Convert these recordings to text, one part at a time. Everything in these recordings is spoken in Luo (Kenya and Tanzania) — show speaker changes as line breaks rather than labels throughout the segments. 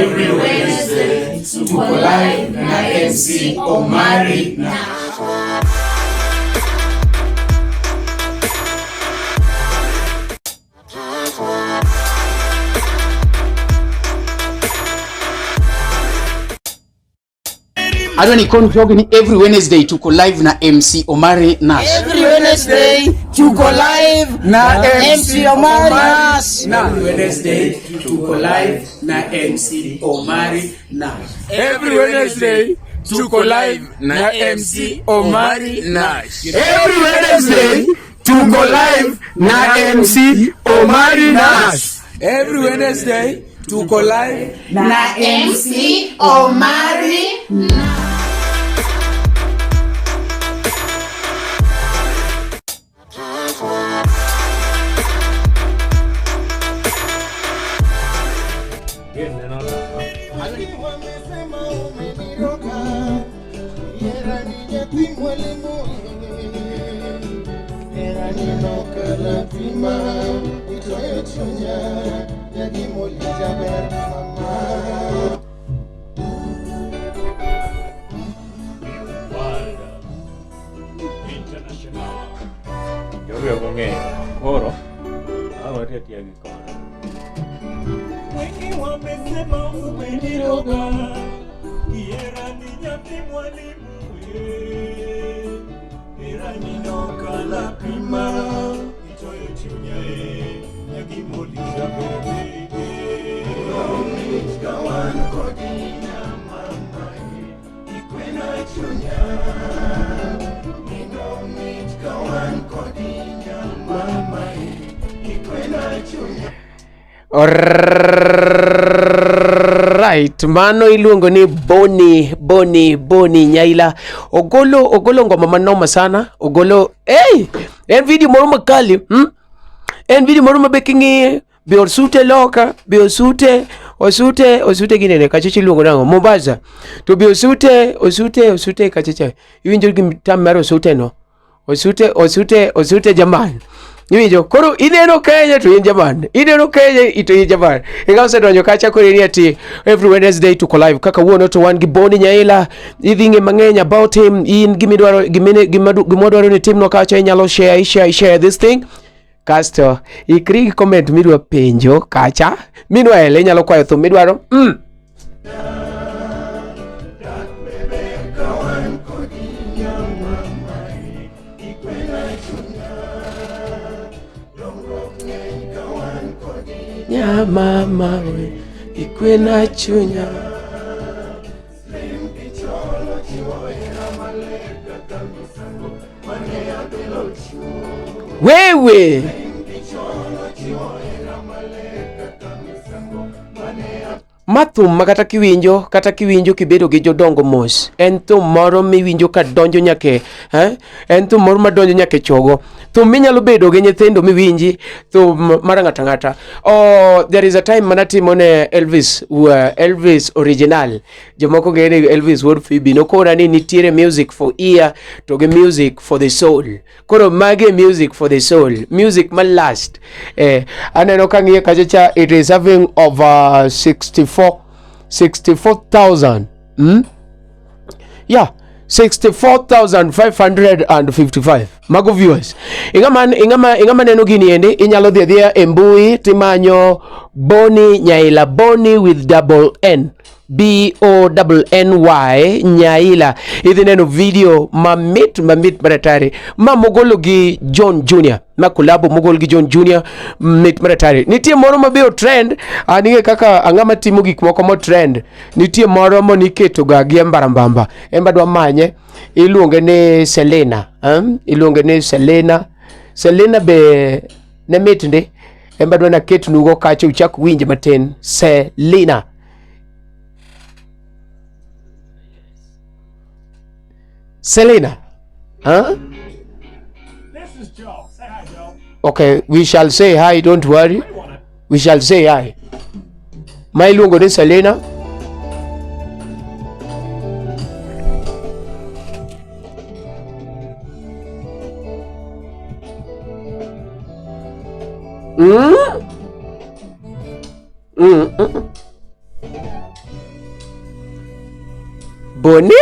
Every Wednesday tuko live na MC Omari na Adwa ni kon jogi ni every Wednesday tuko live na MC Omari Nash.
Every Wednesday tuko live
na
MC Omari Nash.
Every Wednesday tuko live na MC Omari Nash.
Every Wednesday tuko live na MC Omari Nash.
Every Wednesday tuko live na MC Omari Nash.
Every Wednesday tuko live
na MC Omari
Jogi ok ong'eyo. Koro, awati atiya gi kore.
Wengi wamesema umeniroga, Kiera ni nyathi mwalimu eh. Era ninokala pima, itoyo chunya eh, nyagimolisha bebe
Alright, mano iluongo ni Boni Boni Boni Nyaila. Ogolo ogolo ngoma manoma sana. Ogolo hey, en video moro makali, En video moro mabe king'iye be osute loka, be osute osute osute ginene kachacha iluongo nang'o? Mombasa. To be osute osute osute kachacha. Iwinjo gi tam mar osute no? Osute osute osute jaman. Iwinjo? Koro ineno Kenya to in jaman. Ineno Kenya to in jaman. Ingawa osedonjo kacha koro ni ati every Wednesday tuko live. Kaka wuono to wan gi Boni Nyaila. Idhi ng'e mang'eny about him. In gimidwaro gimine gimwadwaro ni timno kacha inyalo share share share this thing. Kasto ikri gi comment midwa penjo kacha. Meanwhile inyalo kwayo thum midwaro. Nyamama we ikwena chunya. Wewe ma thum ma kata kiwinjo kibedo gi jodongo mos, en thum moro miwinjo ka donjo nyaka eh? En thum moro madonjo nyaka e chogo, thum minyalo bedo gi nyithindo miwinji, thum mar ng'ata ng'ata. Oh, there is a time manatimo ne Elvis, Elvis original. Jomoko ng'eyo ni Elvis wuod Phoebe nokona ni nitiere music for ear to gi music for the soul. Koro magi e music for the soul, music ma last. Aneno ka ng'iye kacha cha, it is having over 64,000. Yeah, 64,555 mago viewers. Ing'ama neno gini endi inyalo dhi adhiya e mbui timanyo Boni Nyaila, Boni with double N. B O N N Y Nyaila. Idhi neno video mamit mamit maratari ma mogolo gi John Junior, ma kolabo mogol gi John Junior, mit maratari. Nitie moro ma be trend, aning'e kaka ang'ama timo gik moko mo trend. Nitie moro moniketo ga gi Embarambamba, emba dwa manye, iluonge ni Selena, Iluonge ni Selena. Selena be ne mit ndi, emba dwa naketnugo kacha uchak winj matin. Selena. Selena. Huh?
This is Joe. Say hi, Joe.
Okay, we shall say hi, don't worry. We shall say hi. Ma iluongo ni Selena. Boni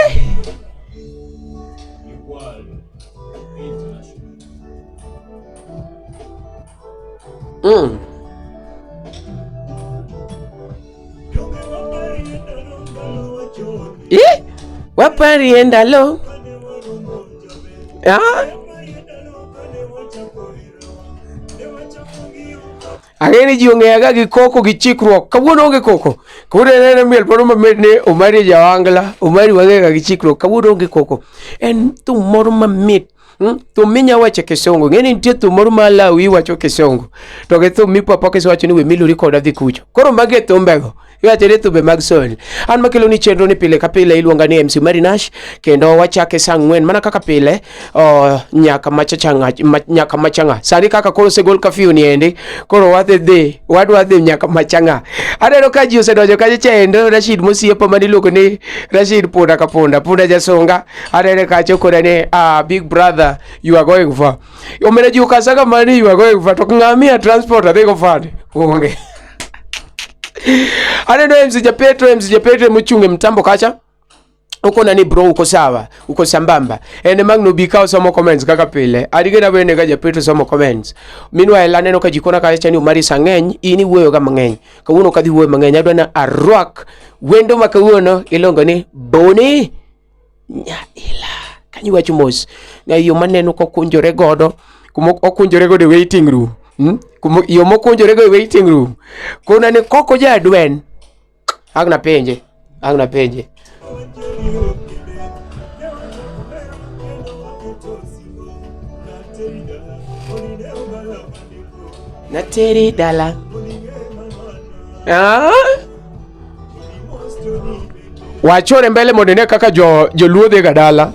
Eh? Wapari endalo. Ah? Ang'e ni ji ong'eyaga gi koko gi chikruok. Kawuono onge koko. Kawuono en miel moro mamit ni Omari Jawangla, Omari wang'ega gi chikruok. Kawuono onge koko. En thum moro mamit. Thum minya wacho kisungu. Ng'e ni nitie thum moro ma lawi iwacho kisungu. To gi thum mipo apoka iwacho ni we miluri koda dhi kucho. Koro magi e thumbego. Iwacho ni thumbe mag soul. An makelo ni chenro ni pile ka pile iluonga ni MC Mary Nash kendo wachake saa ang'wen mana kaka pile nyaka machachanga nyaka machanga. Sani kaka koro osegol kafyu ni endi koro wadhi dhi wadwa dhi nyaka machanga. Aneno ka ji osedonjo kacha chendo Rashid mosiepa mane iluongo ni Rashid Punda ka Punda Punda Jasunga. Anene kacha okona ni big brother you are going far. Omera ji okasaga mani you are going far to ng'amiya transport adhi go far. Onge. Aneno MC Japetro, MC Japetro mochung' e mtambo kacha. Okona ni bro uko sawa, uko sambamba. En mang no bi ka osomo comments kaka pile. Adige na bende ka Japetro somo comments. Meanwhile aneno ka jikona kacha ni Omari sang'eny, in iwuoyo ga mang'eny. Kawuono ok adhi wuoyo mang'eny, adwa na arwak wendo ma kawuono iluongo ni Boni Nyaila. Kanyo iwacho mos. Na yo maneno kokunjore godo, kuma okunjore godo e waiting room. Kuma yo mokunjore go e waiting room. Kona ni koko jadwen. Ang' napenje, ang' napenje. Nateri dala. Ah? Wachore mbele mondo ine kaka jo joluo dhi ga dala.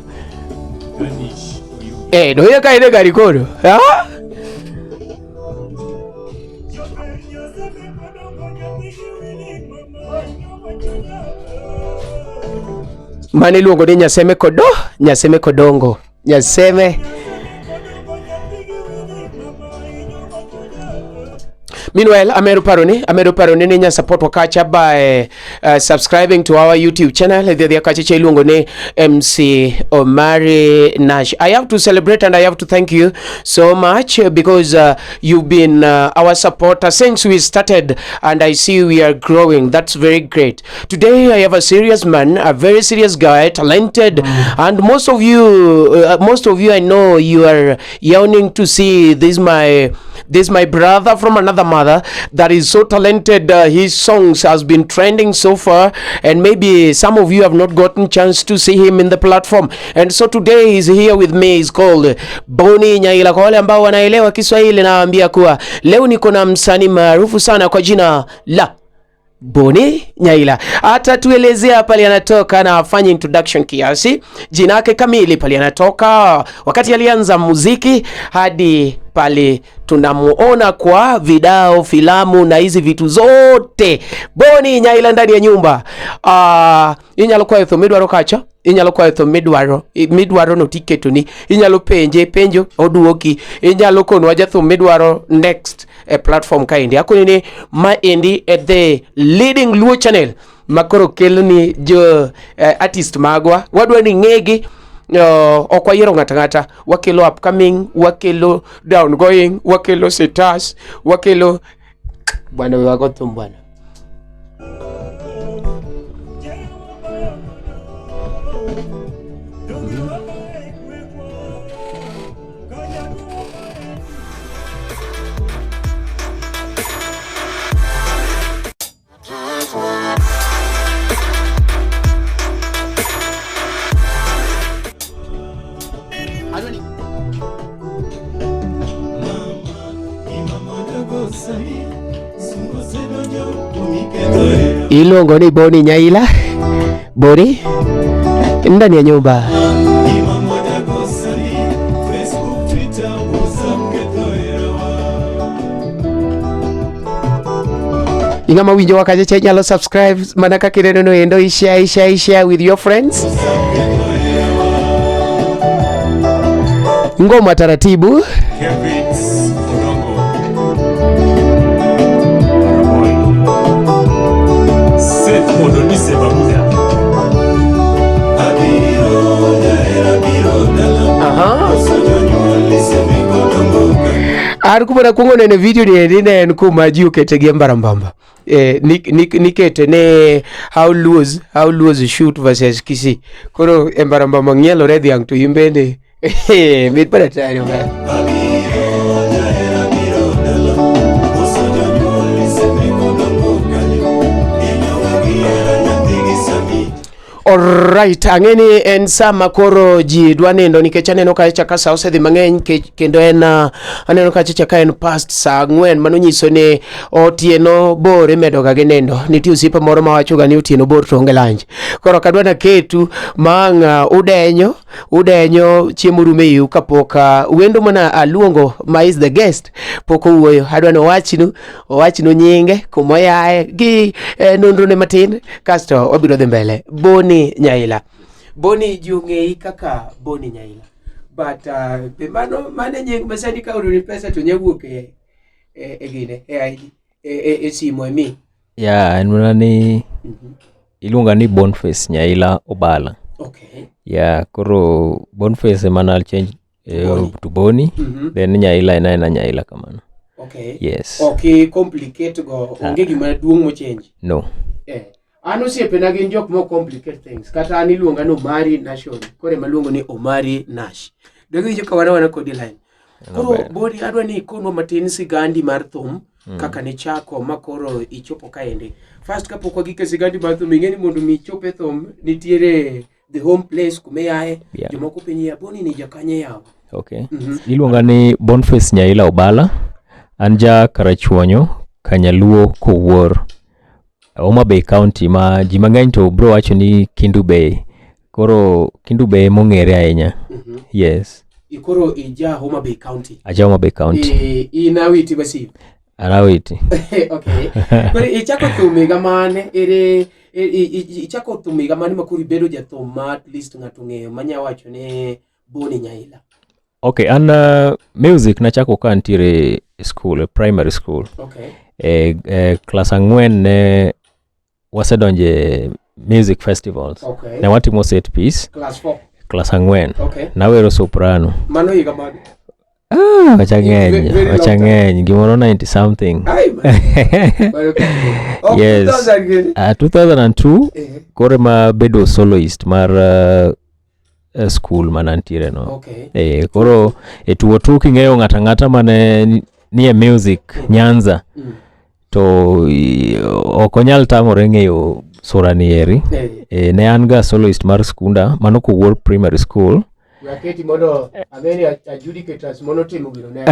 Eh, do ka ine gari koro. Ah? Mane iluongo ni Nyaseme kodo, Nyaseme kodongo. Nyaseme. Meanwhile, amedo paro ni nya support wakacha by subscribing to our YouTube channel. Idhi kacha cha iluongo ni MC Omari Nash. I have to celebrate and I have to thank you so much because you've been our supporter since we started, and I see we are growing. That's very great. Today I have a serious man, a very serious guy, talented, and most of you I know you are yearning to see this my brother from another mother that is so talented. His songs has been trending so far, and maybe some of you have not gotten chance to see him in the platform, and so today he's here with me. He's called Boni Nyaila. Kwa wale ambao wanaelewa Kiswahili nawaambia kuwa leo niko na msanii maarufu sana kwa jina la Boni Nyaila. Atatuelezea pale anatoka na afanye introduction kiasi, jina yake kamili, pale anatoka, wakati alianza muziki hadi pale tunamuona kwa video, filamu na hizi vitu zote. Boni Nyaila ndani ya nyumba. Inyalo kwayo thum midwaro kacha, inyalo kwayo thum midwaro, midwaro no tiketoni, inyalo penje penjo oduoki, inyalo konwa jathum midwaro next e platform kaendi. Akoni ni maendi e the leading Luo channel makoro keloni jo artist magwa, wadwa ni ng'egi. Ok wayiero ng'ato ang'ata, wakelo upcoming, wakelo downgoing, wakelo stars, wakelo bwana we wago thum bwana. Iluongo ni Boni Nyaila. Boni ndani ya nyumba. Ing'ama winjo wa kacha cha nyalo subscribe mana kaka ineno no endo, ishare, ishare, ishare with your friends. Ngoma taratibu.
Kevin Odongo. Seth Odonise Babuda.
An kuma nakwongo neno video ni endi ne en kuma ji okete gi mbarambamba. Eh, nikete ne how Luos shoot versus Kisii. Koro e mbarambamba ng'ielore dhiang' to in bende mit mar hatari oganda.
Abiro jahera biro dala Uso jonyuol isemeko dongo kanyo Inyoga gi hera nyathi gi sami.
Alright, ang'e ni en sa ma koro ji dwa nindo nikech aneno kacha ka sa osedhi mang'eny kendo en aneno kacha ka en past sa 4. Mano nyiso ni otieno bor imedo ga gi nindo. Nitie osiepa moro mawacho ga ni otieno bor to onge lunch. Koro ok adwa naketu ma ang' udenyo udenyo chiemo rumo e iu kapok wendo mana aluongo ma is the guest pok owuoyo. Adwa ni owachnu nyinge, kuma oyae gi nonro ne matin, kasto wabiro dhi mbele. Boni Nyaila. Boni, ji ong'eyi kaka Boni Nyaila. But be mano nying ma sani ka oroni pesa to nya wuok e gine e ID e simo e mi.
Yeah, en mana ni iluonga ni Boniface Nyaila Obala. Yeah, koro Boniface ema na change
Boni.
to Boni, then Nyaila en aena Nyaila kamano. Yes.
Ok i complicate go, onge gima duong' mochange.
No.
An osiepena gin jok mo complicate things. Kata an iluonga ni Omari Nation, koro ema luongo ni Omari Nash. Donge iwinjo ka wan kodi line. Koro
Maber.
Boni, adwa ni ikonwa matin sigandi mar thum kaka nichako ma koro ichopo kaendi. First, kapok wagik e sigandi mar thum, ing'e ni mondo mi ichop e thum nitiere the home place kuma iyae. Jomoko penji ya Boni ni jakanye yawa.
Okay. Iluonga ni Boniface Nyaila Obala. An ja Karachuonyo, Kanyaluo Kowuor. Homa Bay County ma ji mang'eny to bro wacho ni Kendu Bay. Koro Kendu Bay mong'ere ahinya. Yes.
Koro ija Homa Bay County.
Aja Homa Bay County.
In Awiti Basi.
An Awiti.
Okay. Koro ichako thum higa mane? Ere ichako thum higa mane ma koro ibedo jathum ma at least ng'ato ong'eyo manya wacho ni Boni Nyaila?
Okay, an music nachako ka antiere e school, e primary school. E klas 4 ne wasedonje music festivals. Ne watimo set piece.
Class 4.
Klas 4. Nawero soprano.
Mano higa mane?
Ah, wacha ng'eny,
Very long
wacha
time.
ng'eny, gimoro 90 something.
Ai, man. Okay. Oh,
Yes.
2000 gini.
2002 koro ema bedo soloist mar school manantiere no. Koro e tuo tu king'eyo ng'ato ang'ata mane nie music Nyanza to ok onyal tamore ng'eyo sura ni eri. Ne an ga soloist mar skunda mano Kowuor Primary School.
We aketi mondo ang'e ni adjudicators mono timo gino ne.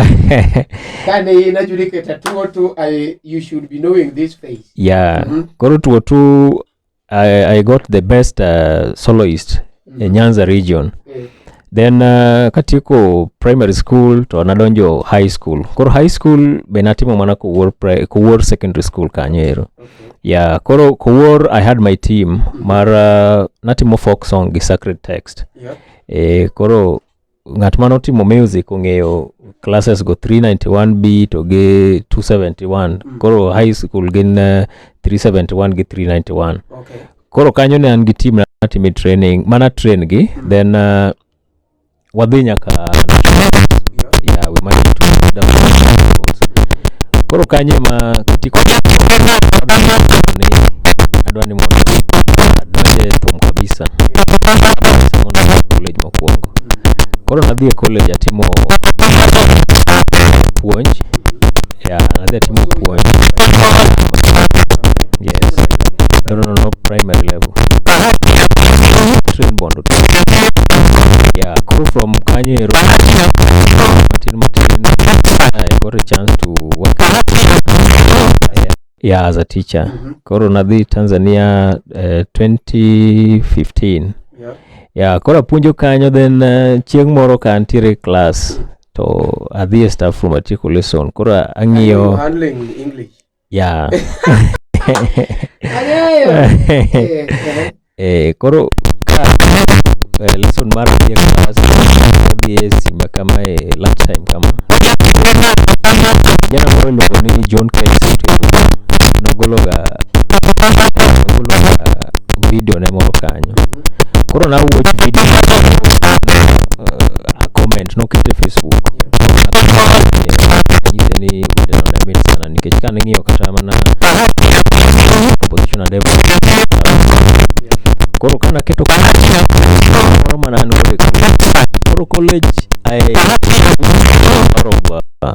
Kane in adjudicator 202, you should be knowing this face.
Yeah. Koro tuo tu I got the best soloist e Nyanza region. Then katieko primary school to nadonjo high school. Koro high school be natimo mana Kowuor Secondary School kanyo ero. Yeah, koro Kowuor I had my team mar natimo folk song gi sacred text. Koro ng'at manotimo music ong'eyo classes go 391B to gi 271. Koro high school gin 371 gi 391. Koro kanyo ne an gi team natime training, mana train gi, then wadhi nyaka nationals. Yeah, we managed to down nationals. Koro kanyo ema katieko ni adwa ni mondo adonje thum kabisa kabisa mondo adhi e college mokwongo. Koro nadhi e college atimo puonj. Yeah, nadhi atimo puonj. Yes. No, primary level. Train bondo. Yeah, koro from kanyo ero matin matin I got a chance to work, yeah, as a teacher. Koro nadhi Tanzania 2015. Yeah, koro apuonjo kanyo, then chieng' moro ka antiere e class to adhi e staff room atieko lesson, koro ang'iyo
You handling English.
Yeah.
Ang'eyo.
Koro ka lesson mar adhi e class, adhi e sima kama e lunch time kama kijana moro iluongo ni John K. Nogologa video ne moro kanyo. Koro na watch video, a comment nokete Facebook. Nikech ka ning'iyo kata mana composition and everything. Koro ka naketo moro mana an godo e college. Koro college I lot of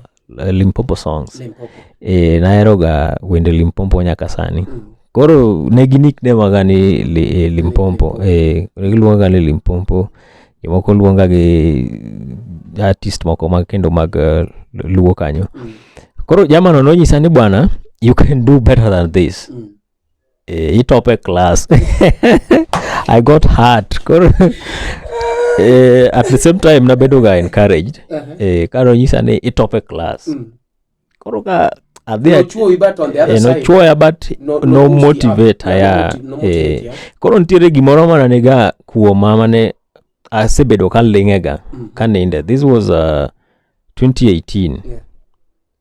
Limpopo songs.
Limpopo.
Eh, nahero ga wende Limpopo nyaka sani. Koro ne gi nickname ga ni Limpopo. Eh, ne giluonga ni Limpopo. Jomoko luonga gi artist moko mag kendo mag Luo kanyo. Koro jamano nonyisa ni, "Bwana, you can do better than this." Eh, itop e class. I got hurt. Koro at the same time nabedo ga encouraged. Eh, ka nonyisa ni itop e class. Koro ka adhi
Nochuoyi, but on the other side.
Nochuoya, but
No
no
boost you up.
motivate.
Yeah,
Ya.
no motivate,
Eh,
yeah.
koro nitiere gimoro mana niga kuoma mane asebedo kaling'ega kaninde. This was 2018.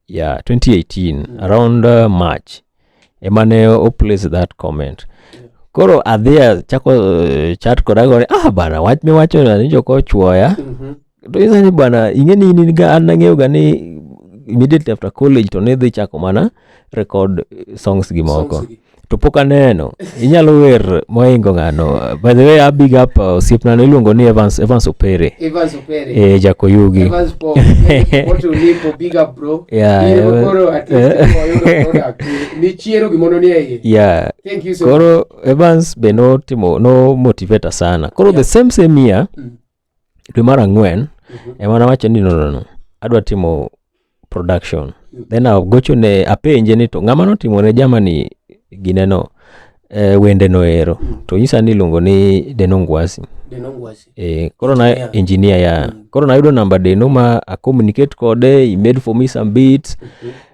Yeah, 2018, around March emane o place that comment. Koro adhi achako chat koda gore, "Ah bana, wach miwacho ni jok ochuoya." To nyisa ni, "Bwana, ing'e ni in ga an nang'eyo ga ni immediately after college to nidhi chako mana record songs gi moko."
Songs gi.
To pok aneno inyalo wer mohingo ng'ano. By the way, a big up osiepna no iluongo ni Evans Opere.
Evans Opere.
Eh, Jakoyugi.
Evans Paul. Popote ulipo, big up, bro.
Yeah,
In
Evans-
koro at least wayudo product. Ni chiero gimono ni e iye.
Yeah.
Thank you so
Koro Evans be notimo no motivate sana. Koro the same year, dwe mar ang'wen ema nawacho ni no, adwa timo production. Then agocho ne apenje ni to ng'ama notimo ne jamani gineno wende no ero, to nyisa ni iluongo ni Deno Ngwasi.
Deno Ngwasi.
Eh, koro na
Engineer.
Engineer ya. Koro nayudo namba Deno ma a communicate kode. He made for me some beats,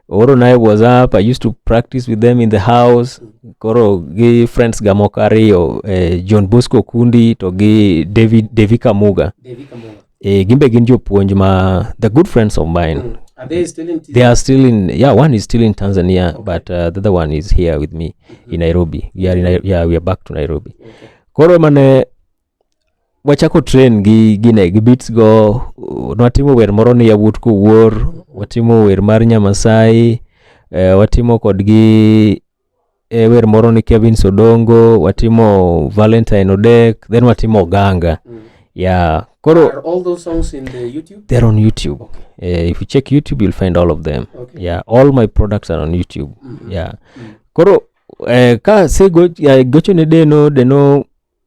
oro na e WhatsApp. I used to practice with them in the house. Koro gi friends ga moko ariyo, John Bosco Kundi to gi David Devika Muga.
David Kamunga.
Eh, gin be gin jopuonj ma the good friends of mine.
Are they still in TZ?
They are still in, yeah, one is still in Tanzania, but the other one is here with me in Nairobi. We are in yeah, we are back to Nairobi. Koro mane wachako train gi gine gi beats go, nwatimo wer moro ni Yawuot Kowuor, watimo wer mar Nyamasai, watimo kodgi wer moro ni Kevin Sodongo, watimo Valentine Odek, then watimo Oganga. Yeah, koro
Are all those songs in the YouTube?
They're on YouTube. If you check YouTube, you'll find all of them. Yeah, all my products are on YouTube. Yeah. Koro ka se go, gocho ne Deno, Deno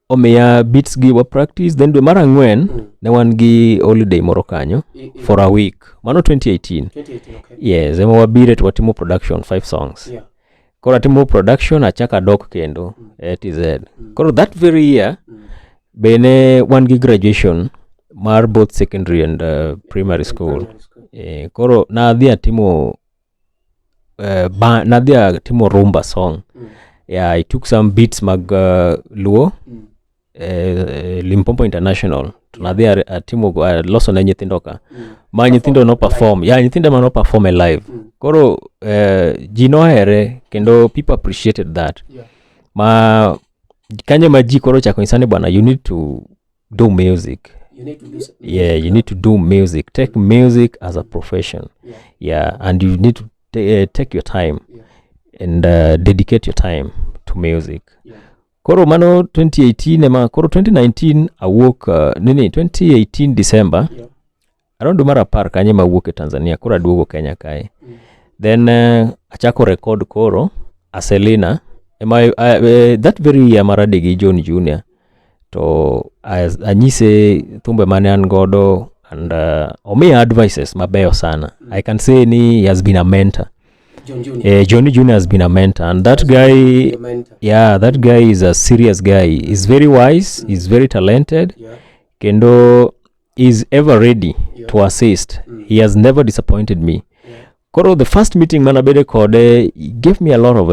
omiya beats gi wa practice. Then dwe mar ang'wen ne wan gi holiday moro kanyo for a week. Mano 2018.
2018, okay.
Yes, ema wabire to watimo production, five songs. Koro atimo production, achako adok kendo TZ. Koro that very year bene wan gi graduation mar both secondary and primary school.
Primary school.
Eh, koro nadhi atimo nadhi atimo rumba song. Yeah, I took some beats mag Luo, Limpopo International, to nadhi atimo aloso ne nyithindo ka ma nyithindo no perform. Yeah, nyithindo ma no perform e live. Koro ji nohere kendo people appreciated that. Ma kanyo ma ji koro chako nyisa ni, "Bwana, you need to do music."
You need to do
Yeah, you need to do music, take music as a profession. Yeah, and you need to take your time and dedicate your time to music. Koro mano 2018 ema koro 2019 awuok, nini, 2018 December, around dwe mar 10 kanyo ema awuok e Tanzania. Koro aduogo Kenya kae. Then achako record. Koro Aselina ema that very year marade gi John Junior to anyise thumbe mane an godo and omiya advices mabeyo sana. I can say ni he has been a mentor.
John Junior.
Eh, Johnny Junior has been a mentor and that guy
Your mentor.
Yeah, that guy is a serious guy. He's very wise, he's very talented, kendo is ever ready to assist. He has never disappointed me. Koro the first meeting manabede kode, he gave me a lot of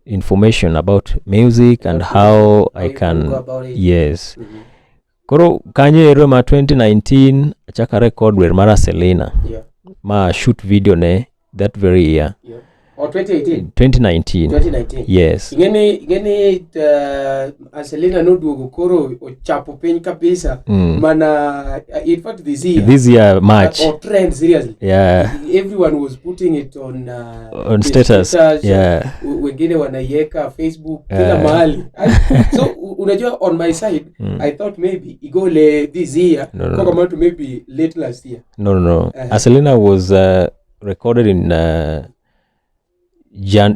information about music and how I
you
can
go about it.
Yes. Koro kanyo ero ma 2019 achaka record wer mar Aselina ma shoot video ne that very year.
Yeah. Or 2018?
2019.
2019.
Yes.
Ing'eni Aselina noduogo koro ochapo piny kabisa. Mana in fact this year.
This year March.
Or trend seriously.
Yeah.
Everyone was putting it on
On
the
status. Yeah.
Wengine wanaiweka Facebook kila mahali. So unajua on my side I thought maybe igole this year.
No, no,
Kwa
no.
kama to maybe late last year.
No, no, no. Aselina was recorded in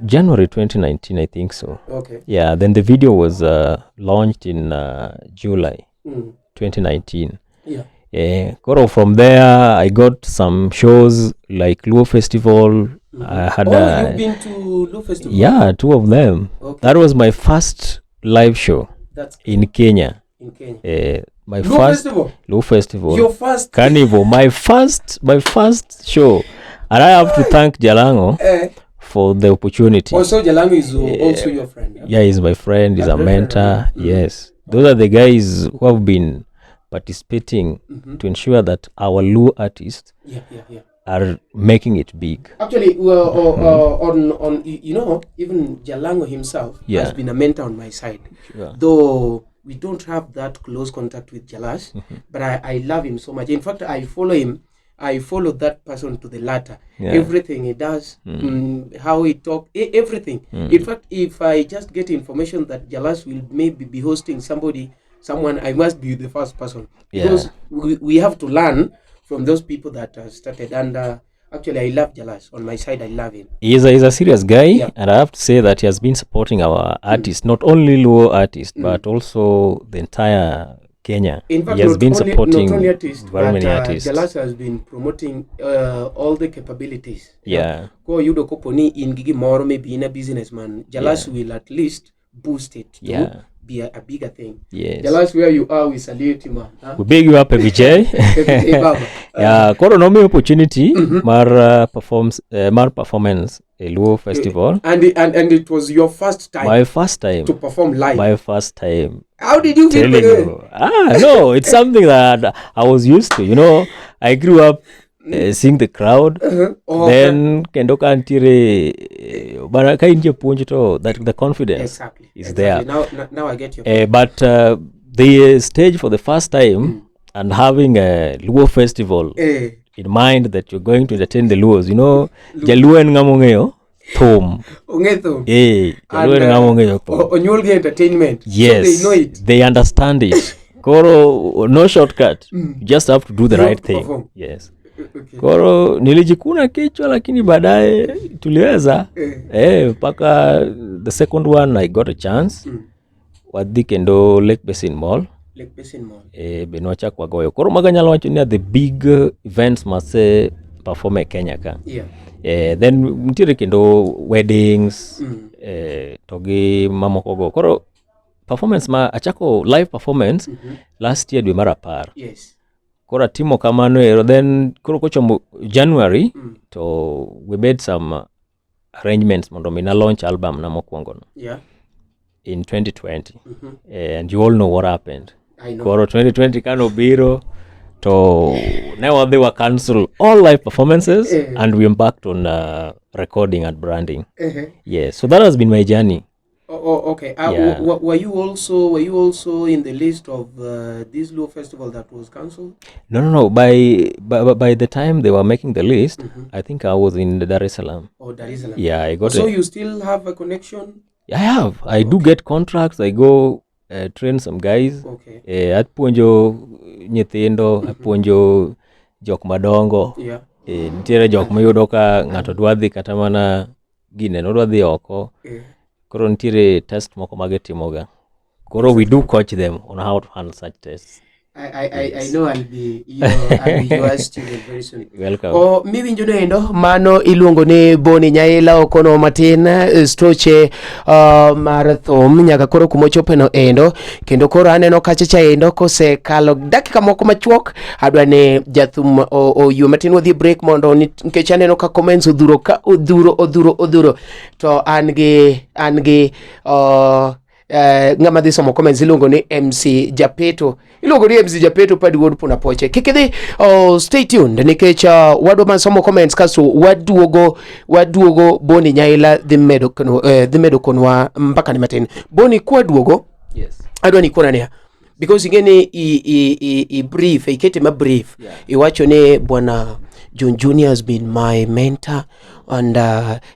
January 2019, I think so.
Okay.
Yeah, then the video was launched in July 2019.
Yeah.
Koro from there, I got some shows like Luo Festival. I had
Oh, you've been to Luo Festival?
Yeah, 2 of them.
Okay.
That was my first live show.
That's
in Kenya.
In Kenya.
My
Luo
first
Festival?
Luo Festival.
Your first
Carnival. My first show. And I have to thank Jalango for the opportunity.
Also, Jalango is also your friend. Yeah?
Yeah, he's my friend. He's a mentor. Yes. Those are the guys who have been participating to ensure that our Luo artists are making it big.
Actually, well, on you know, even Jalango himself has been a mentor on my side.
Sure.
Though we don't have that close contact with Jalas, but I love him so much. In fact, I follow him. I follow that person to the latter.
Yeah.
Everything he does, how he talk, everything. In fact, if I just get information that Jalas will maybe be hosting someone, I must be the first person. Because we have to learn from those people that started under. Actually, I love Jalas. On my side, I love him.
He's a serious guy, and I have to say that he has been supporting our artists, not only Luo artists, but also the entire Kenya.
In fact,
he has been supporting
not only artists,
very
but,
many artists.
Jalas has been promoting all the capabilities.
Yeah.
Ko yudo kopo ni in gi gimoro, maybe in a businessman, Jalas will at least boost it to be a bigger thing.
Yes.
Jalas, where you are, we salute you, man. Huh?
We big you up, ABJ.
ABJ Baba.
Yeah, koro nomi opportunity mar performance e Luo Festival.
And it was your first time.
My first time
to perform live.
My first time.
How did you feel?
You. No, it's something that I was used to. You know, I grew up seeing the crowd. Then kendo ka nitiere bara ka intie puonj to that the confidence is there.
Now I get you.
But the stage for the first time and having a Luo Festival in mind that you're going to entertain the Luos, you know, Jaluo en ng'ama ong'eyo thum.
Ong'e thum.
Jaluo en ng'ama ong'eyo thum.
Onyuol gi entertainment.
Yes.
So they know it.
They understand it. Koro, no shortcut. You just have to do the right thing.
Perform.
Yes.
Okay.
Koro nilijikuna kichwa lakini baadaye tuliweza. Mpaka the second one I got a chance. Wadhi kendo Lake Basin Mall.
Lake Basin Mall.
Be nwachako wagoyo. Koro mago anyalo wacho ni the big events mase perform e Kenya ka.
Yeah.
Then nitiere kendo weddings to gi mamoko go. Koro performance ma achako live performance last year dwe mar 10.
Yes.
Koro atimo kamano ero, then koro kochomo January to we made some arrangements mondo mi na launch album na mokwongo no.
Yeah.
In 2020. And you all know what happened.
I know.
Koro 2020 kano biro to ne wadhi wa cancel all live performances and we embarked on recording and branding. Yeah, so that has been my journey.
Oh, okay. Were you also in the list of this Luo Festival that was cancelled?
No. By the time they were making the list, I think I was in Dar es Salaam.
Oh, Dar es Salaam.
Yeah, I got
So
it.
you still have a connection?
I have. I do get contracts. I go train some guys.
Okay.
Apuonjo nyithindo, apuonjo jok madongo.
Yeah.
Nitiere jok mayudo ka ng'ato dwa dhi kata mana gine, nodwa dhi oko. Koro nitiere test moko magitimoga. Koro we do coach them on how to handle such tests.
I know I'll be your student very soon.
Welcome.
O miwinjo noendo mano iluongo ni Boni Nyaila okono matin stoche mar thum nyaka koro kumochope no endo kendo koro aneno kacha cha endo kosekalo dakika moko machuok adwa ni jathum oywe matin wadhi break mondo nikech aneno ka comments odhuro ka odhuro to an gi Ng'ama dhi somo comments iluongo ni MC Japeto, iluongo ni MC Japeto Padi Wuod Puna Poche. Kik idhi, oh, stay tuned nikech wadwa ma somo comments kasto waduogo waduogo Boni Nyaila dhi medo dhi medo konwa mbaka ni matin. Boni kwaduogo
Yes.
Adwa ni kona niya because ing'e ni i brief ikete ma brief iwacho ni bwana John Junior has been my mentor and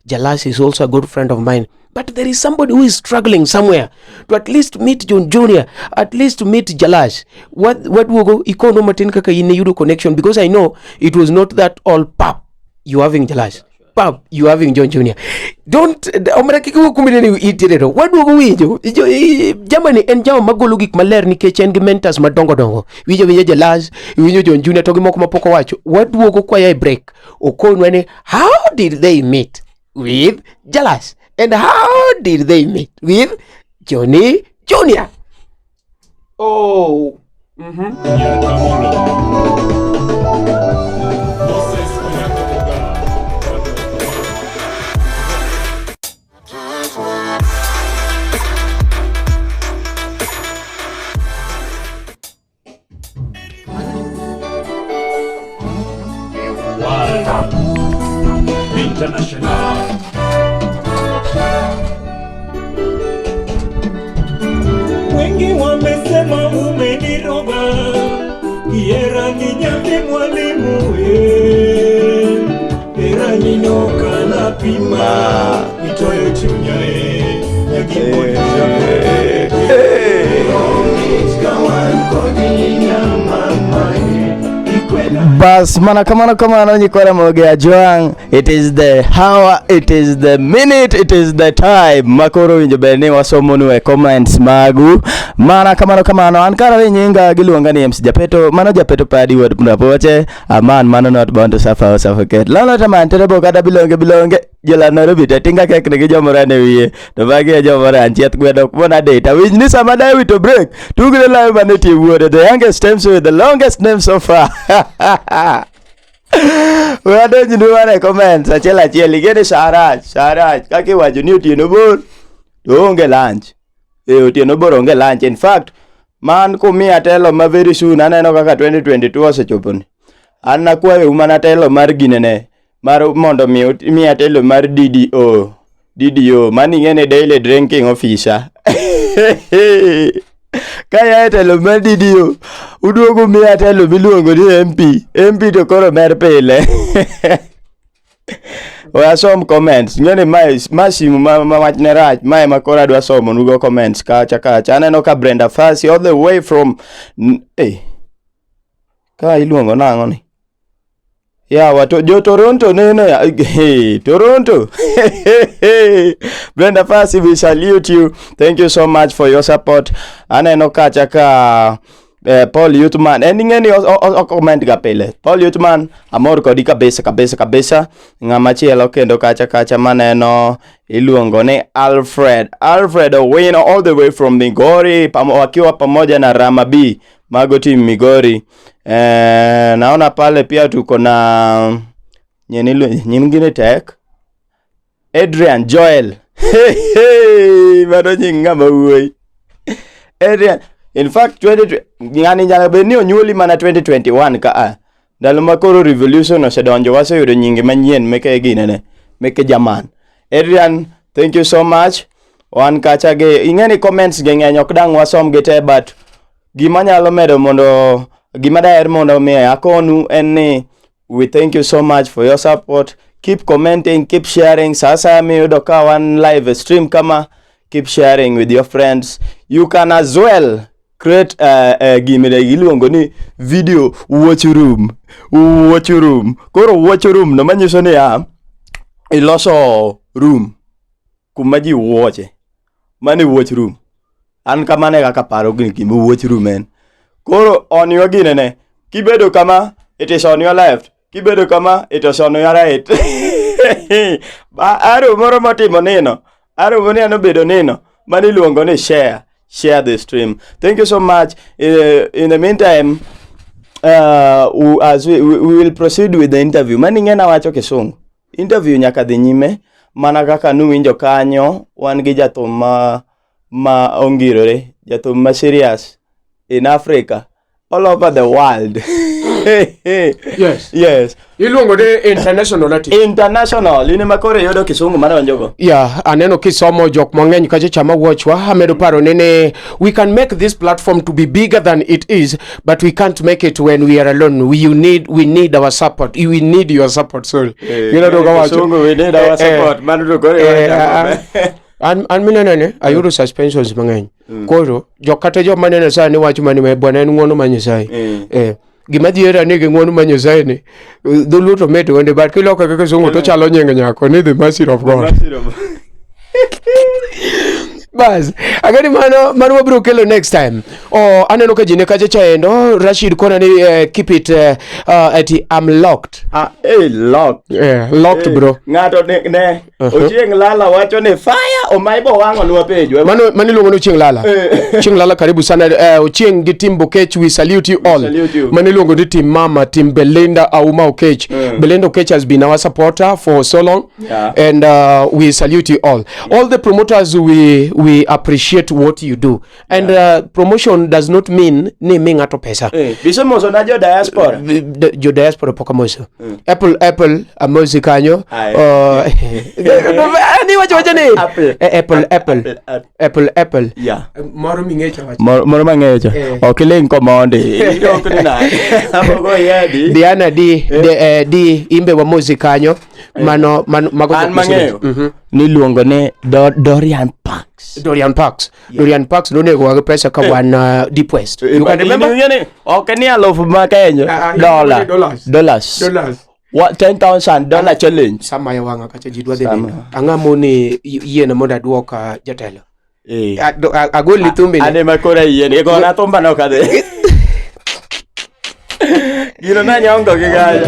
Jalas is also a good friend of mine, but there is somebody who is struggling somewhere to at least meet John Junior, at least to meet Jalas. What waduogo ikono matin kaka in yudo connection, because I know it was not that all pap you having Jalas, pap you having John Junior. Don't omera kik iwuo kumine ni itiere to waduogo winjo jamani en jama magolo gik maler nikech en gi mentors madongo dongo. Winjo winjo Jalas, winjo John Junior to gi moko mapok owacho. Waduogo kwaya e break okonwa ni how did they meet with Jalas and how did they meet with Johnny Junior. Oh.
Moses Onyango Oga. International. Wengi wamesema umeniroga, Kiera ni nyathi mwalimu e, era ninoka na pima itoyo chunya e,
Bas mana kamano kamano nyikwa Ramogi Ajwang', it is the hour, it is the minute, it is the time makoro winjo ber ni wasomonu e comments magu. Mana kamano kamano, an kara wi nyinga giluonga ni MC Japeto, mano Japeto Padi wuod Mrapoche, a man mano not bound to suffer or suffocate. Lolo taman terebo kata bilonge bilonge, jola Nairobi te tinga kek nigi jomoro ne wiye, to magi e jomoro anchieth gweno ok mon adit. Awinj ni sama dawi to break, tugre lawe mane tie wuode, the youngest MC with the longest name so far. We adonjnu mana e comments achiel achiel, ing'e ni sa rach, sa rach, kaka iwacho ni otieno bor to onge lunch. E otieno bor onge lunch. In fact, man kumiya telo ma very soon aneno kaka 2022 osechoponi. An nakwayou mana telo mar ginene, mar mondo mi miya telo mar DDO. DDO, mano ing'e ni daily drinking officer. Ka ya e telo mar DDO, uduogo miya telo miluongo ni MP. MP to koro mer pile. We asom comments. Ing'e ni mae ma simu ma wachne rach, mae ma koro adwa somo nugo comments kacha kacha. Aneno ka Brenda Fassie all the way from ka iluongo nang'o ni? Yawa to jo Toronto neno ya hey, Toronto. Brenda Fassie, we salute you. Thank you so much for your support. Aneno kacha ka Paul Youthman. En ing'e ni o comment ga pile. Paul Youthman, amor kodi kabisa kabisa kabisa. Ng'ama chielo kendo kacha kacha maneno iluongo ni Alfred. Alfred Owino all the way from Migori, wakiwa pamoja na Rama B. Mago team Migori. Naona pale pia tuko na nyingine tek Adrian Joel. Hey, hey, mano nying ng'ama wuoyi. Adrian, in fact 20 ng'ani nyaka bed ni onyuoli mana 2021 ka a. Ndalo ma koro revolution osedonjo waseyudo nyinge manyien meke ginene, meke Jaman. Adrian, thank you so much. Wan kacha gi ing'e ni comments gi ng'eny ok dang' wasom gi te, but gima nyalo medo mondo gima daher mondo mi akonu en ni we thank you so much for your support. Keep commenting, keep sharing. Sasa miyudo ka wan live stream kama, keep sharing with your friends. You can as well create gimire iluongo ni video watch room. Watch room. Koro watch room no manyiso ni ya iloso room kuma ji wuoche. Mano e watch room. An kamano e kaka paro gima watch room en. Koro on your ginene, kibedo kama, it is on your left. Kibedo kama, it is on your right. Ba aro moro motimo nino. Aro moro ni obedo nino. Mano iluongo ni share. Share the stream. Thank you so much. In the meantime, as we will proceed with the interview. Mano ing'e nawacho kisungu. Interview nyaka dhi nyime. Mana kaka nuwinjo kanyo, wan gi jathum ma ma ongirore, jathum ma serious in Africa, all over the world.
Yes.
Yes.
Iluongo ni international artist.
International, in ema koro iyudo kisungu madonjogo.
Yeah, aneno kisomo jok mang'eny kacha chama watchwa amedo paro ni ni we can make this platform to be bigger than it is but we can't make it when we are alone. We, you need, we need our support. We need your support, sorry.
Eh,
You know kawacho.
Kisungu, we need our
Eh, eh.
support. Mano to koro
Eh,
iwacho
ah,
ang'o?
an an mineno ni ayudo suspensions mang'eny koro jok kata joma neno sani wacho mani "We, bwana en ng'uono ma Nyasaye eh gima dhiera ni gi ng'uono ma Nyasaye ni dholuo to mit wende but kiloko kaka kisungu to chalo nying nyako ni the mercy of God bas agani mano mano wabiro kelo next time o aneno ka ji ne kacha chaendo Rashid kona ni keep it ati I'm locked
Ah, eh, locked.
yeah, locked
Eh,
bro
Ng'ato ne, ne
Uh-huh.
Ochieng Lala wacho ni fire omaibo wang'o nwa page.
Mano mano iluongo ni Ochieng Lala. Ochieng Lala karibu sana Ochieng gi Tim Bokech we salute you all.
Salute you.
Mano iluongo ni Tim Mama, Tim Belinda Auma Okech. Belinda Okech has been our supporter for so long
Yeah.
and we salute you all. All the promoters we appreciate what you do. And promotion does not mean ni mi ng'ato pesa.
Eh, bisemoso na jo diaspora.
Jo diaspora pok amoso. Apple Apple amosi kanyo.
Aye.
Ni wacho wacho ni
Apple.
Eh, Apple Apple
Apple.
Apple Apple.
Yeah.
Moro ming'echo wacho.
Moro mang'eyo cha.
Eh.
Ok iling komondi. Idok ni nade? Amogo yedi.
Diana D de, D imbe wamosi kanyo. Mano mano mago
An
jok mosebedo.
mang'eyo.
Mhm.
Niluongo ni Dorian Parks.
Dorian Parks. Dorian Parks nonego wag pesa ka wan Deep West. You can remember?
Ing'e ni ok ni alufu ma Kenya.
Ah, ah,
Dollar.
dollars.
Dollars.
Dollars.
What 10,000 dollar challenge.
Sama ya wang'a kacha ji dwa dhi
Sama.
nindo. Ang'a moni yiena mondo aduok jatelo.
Eh.
Agolni thumbi ni.
An ema koro ayie. Gona thumba no kadhi. Gino nanyongo gi kanyo.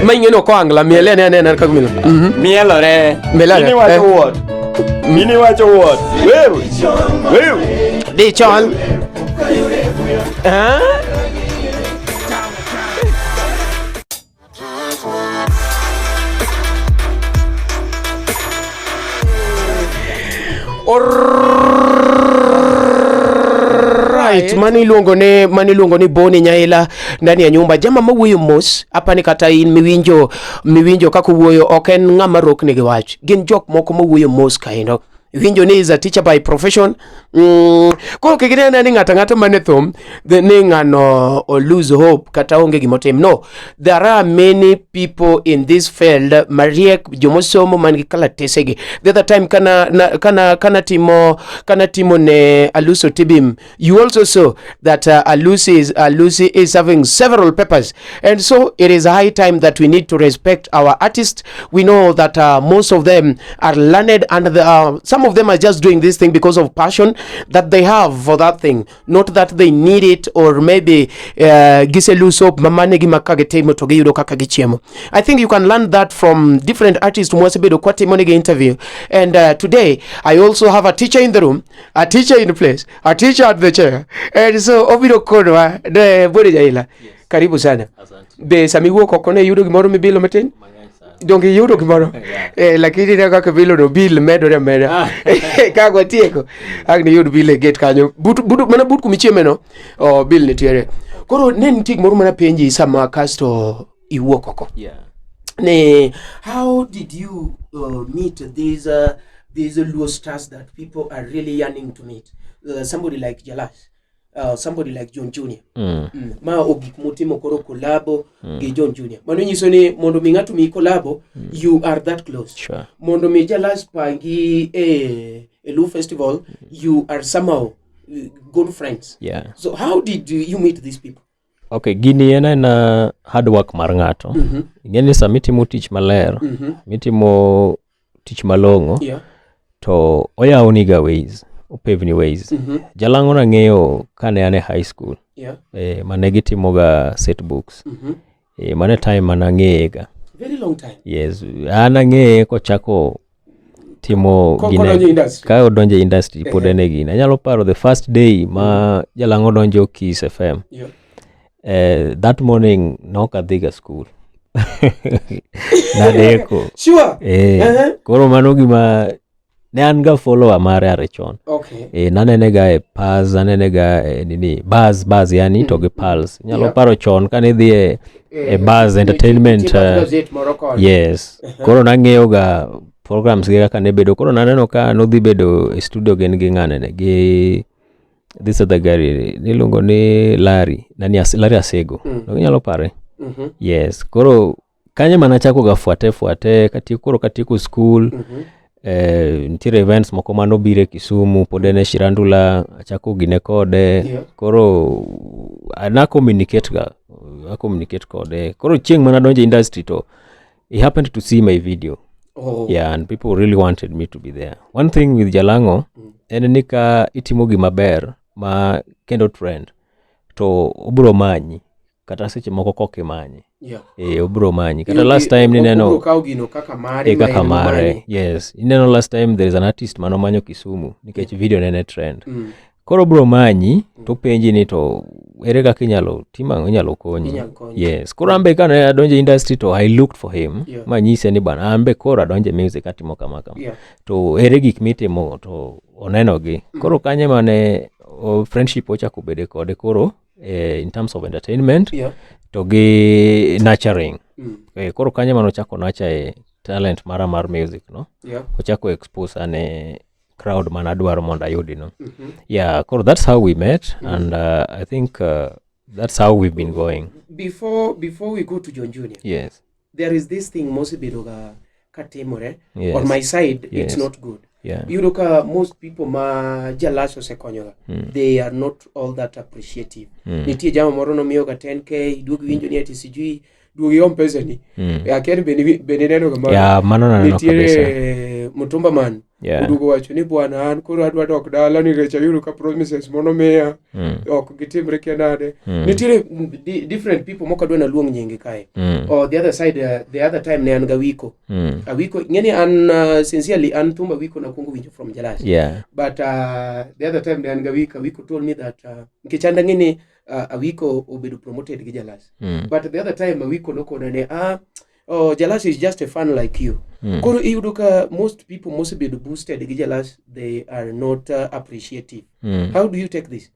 Ma ing'e ni ok oangla miele ane anena kaka mielo. Mhm.
Mielore.
Mielore,
Mini wacho
eh.
what? Mini wacho what? Wewe. Wewe.
Dichol. Ah? Alright, mano iluongo ne mano iluongo ni Boni Nyaila ndani ya nyumba. Jama mawuoyo mos, apani kata in miwinjo miwinjo kaka owuoyo ok en ng'ama rokni gi wach. Gin jok moko mawuoyo mos kaendo. Iwinjo ni is a teacher by profession. Koro kik inene ni ng'ato ang'ata man e thum ni ng'ano o lose hope kata onge gimotim. No, there are many people in this field mariek jomosomo man gi kalatesegi. The other time kana, na, kana, kana timo kana timo ne Aluso Tibim, you also saw that Alusi is having several papers, and so it is high time that we need to respect our artists. We know that most of them are learned, and some of them are just doing this thing because of passion that they have for that thing, not that they need it or maybe gise lose hope mamane gi makage timo to giyudo kaka gichiemo. I think you can learn that from different artists mwasebedo kwatimo negi interview, and today I also have a teacher in the room, a teacher in place, a teacher at the chair, and so obiro konwa ne Boni Nyaila. Karibu sana. Be sama iwuok oko ne iyudo gimoro mibilo matin? Donge iyudo gimoro? Lakini ne kaka bilo no bill medore ameda. Ka watieko, ang' niyud bill e gate kanyo. But, but, mana but kumichieme no, oh, bill nitiere. Koro ne nitie gimoro mana penji sama kasto iwuok oko. Ne, how did you meet these Luo stars that people are really yearning to meet? Somebody like Jalas, somebody like John Junior. Ma ogik mutimo koro kolabo gi John Junior. Mano nyiso ni mondo mi ng'ato mi kolabo, you are that close.
Sure.
Mondo mi Jalas pangi e Luo Festival, you are somehow good friends.
Yeah.
So how did you meet these people?
Okay, gini en aena hard work mar ng'ato. Ing'e ni sama itimo tich maler, mitimo tich malong'o, to oyawoniga ways, opaveni ways. Jalang'o nang'eyo kane an e high school, mane gitimoga set books. Mano e time mane ang'eyega.
Very long time.
Yes, an ang'eye kochako timo gine
Kodonjo e industry.
Ka odonjo e industry pod en e gine. Anyalo paro the first day ma Jalang'o donjo Kiss FM. That morning nok adhiga school. Nadeko.
Sure.
Eh,
Uh-huh.
koro mano gima ne an ga follower mare are chon.
Okay.
Eh, nanene ga e Paz, anene ga e nini, Buzz, Buzz yani to gi Pulse. Inyalo
Yeah.
paro chon kane idhi e, e Buzz Entertainment.
Nitie gazet moro koni.
Yes. Koro nang'iyo ga programs gi kaka ne bedo. Koro naneno ka nodhi bedo e studio gin gi ng'anene gi this other guy niluongo ni Larry, nani Larry Asego.
Mm.
Donge inyalo pare?
Mhm.
Yes. Koro kanyo ema nachako ga fuate fuate katieko koro katieko school.
Mhm.
Nitiere events moko manobiro e Kisumu pod en e Shirandula achako gine kode.
Yeah.
Koro na communicate ga a communicate kode. Koro chieng' mana donjo e industry to he happened to see my video.
Oh.
Yeah, and people really wanted me to be there. One thing with Jalango en ni ka itimo gima ber ma kendo trend to obiro manyi kata seche moko kok imanyi.
Yeah.
Obiro manyi. Kata last time nineno
Obiro kawo gino kaka mare.
e
ma
kaka
en
mare.
momanyi.
Yes. Ineno last time there is an artist manomanyo Kisumu nikech video nene trend.
Mm.
Koro obiro manyi to penji ni to ere kaka inyalo timo ang'o inyalo konyi.
Inyalo konyi.
Yes. Koro an be kane adonjo e industry to I looked for him
Yeah.
manyise ni bana an be koro adonjo e music atimo kama kama.
Yeah.
To ere gik mitimo to onenogi. Koro kanyo mane friendship ochako bede kode koro in terms of entertainment
Yeah.
to gi nurturing.
Mm.
Koro kanyo mane ochako nurture e talent mara mar music no.
Yeah.
Ochako expose ane crowd mana adwaro mondo ayudi no.
Mhm.
Yeah, koro that's how we met and I think that's how we've been going.
Before we go to John Junior.
Yes.
There is this thing mosebedo ga katimore.
Yes.
On my side,
Yes.
it's not good.
Yeah.
Iyudo ka most people ma Jalas osekonyoga, they are not all that appreciative. Nitie jama moro nomiyoga 10k, duog winjo ni ati sijui duog iom pesani. Akia ni bende ineno ga mano.
Yeah, mano naneno kabisa.
Nitiere Mutumba man.
Yeah.
Oduogo wacho ni bwana an koro adwa dok dala nikech ayudo ka promises monomiya ok gitimre kia nade. Nitiere different people mok adwa naluong nyingi kae. Or the other side, the other time ne an gawiko. Awiko, ing'eni an sincerely an thumba Awiko nakuongo winjo from Jalas.
Yeah.
But the other time ne an gawiko, Awiko told me that nikech an dang'e ni Awiko obedo promoted gi Jalas. But the other time Awiko nokona ne oh, Jalas is just a fan like you. Koro iyudo ka most people mosebedo boosted gi Jalas, they are not appreciative. How do you take this?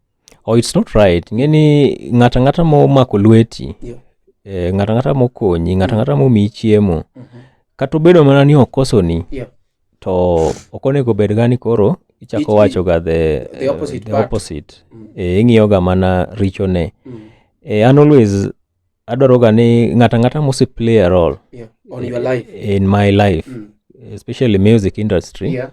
Oh, it's not right. Ng'eni ng'ata ng'ata momako lweti,
Yeah.
ng'ata ng'ata mokonyi, ng'ata ng'ata momiyi chiemo, kata obedo mana ni okosoni,
Yeah.
to ok onego bed ga ni koro ichako wacho ga
the opposite
the
part.
opposite. Ing'iyo ga mana richone. An always adwaro ga ni ng'ata ng'ata mose play a role
Yeah. On your life.
in my life, especially music industry,
Yeah.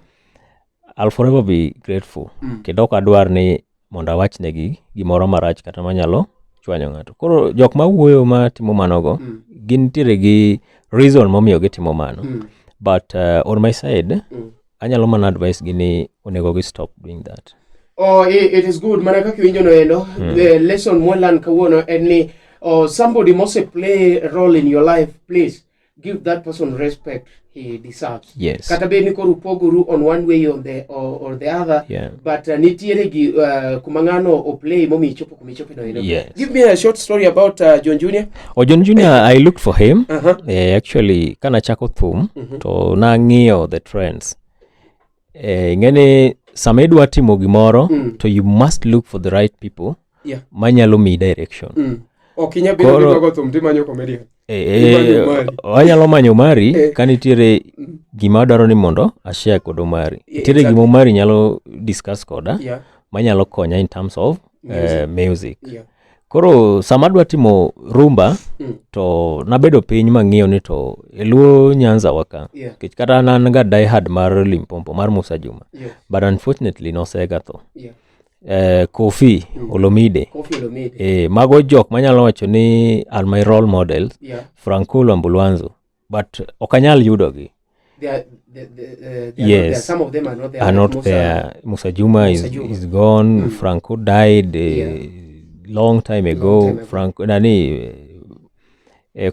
I'll forever be grateful. Kendo ok adwar ni mondo awachnegi gimoro marach kata manyalo chwanyo ng'ato. Koro jok mawuoyo matimo manogo, gintiere gi reason momiyo gitimo mano. But on my side, anyalo mana advice gi ni onego gi stop doing that.
Oh, it is good. Mana kaka iwinjo no endo, the lesson mwalearn kawuono en ni somebody must play a role in your life, please give that person respect he deserves.
Yes.
Kata bed ni koro upogoru on one way or the other,
Yeah.
but nitiere gi kuma ng'ano o play momiyo ichopo kuma ichope no endo.
Yes.
Give me a short story about John Junior.
Oh, John Junior, I looked for him.
Uh-huh.
Actually, kanachako thum, to nang'iyo the trends. Ing'eni sama idwa timo gimoro, to you must look for the right people
Yeah.
manyalo miyi direction.
Ok inyal bedo ni idwa go thum timanyo comedian. Imanyo Omari.
Anyalo manyo Omari ka nitiere gima adwaro ni mondo ashare kod Omari.
Yeah,
Nitiere
exactly.
gima Omari nyalo discuss koda
Yeah.
manyalo konya in terms of music.
Yeah.
Koro sama adwa timo rumba to nabedo piny mang'iyo ni to e Luo Nyanza wa ka.
Yeah.
Nikech kata an an ga die hard mar Limpopo mar Musa Juma.
Yeah.
But unfortunately nosega tho.
Yeah.
Kofi Olomide.
Kofi Olomide.
Mago jok manyalo wacho ni are my role models.
Yeah.
Franco Luambo, but ok anyal yudogi.
They are, they are
Yes.
not there. Some of them are not there.
Are
Like
not
Musa,
there. Musa Juma
Musa
is gone. Franco died long time ago.
Long time ago.
Franco nani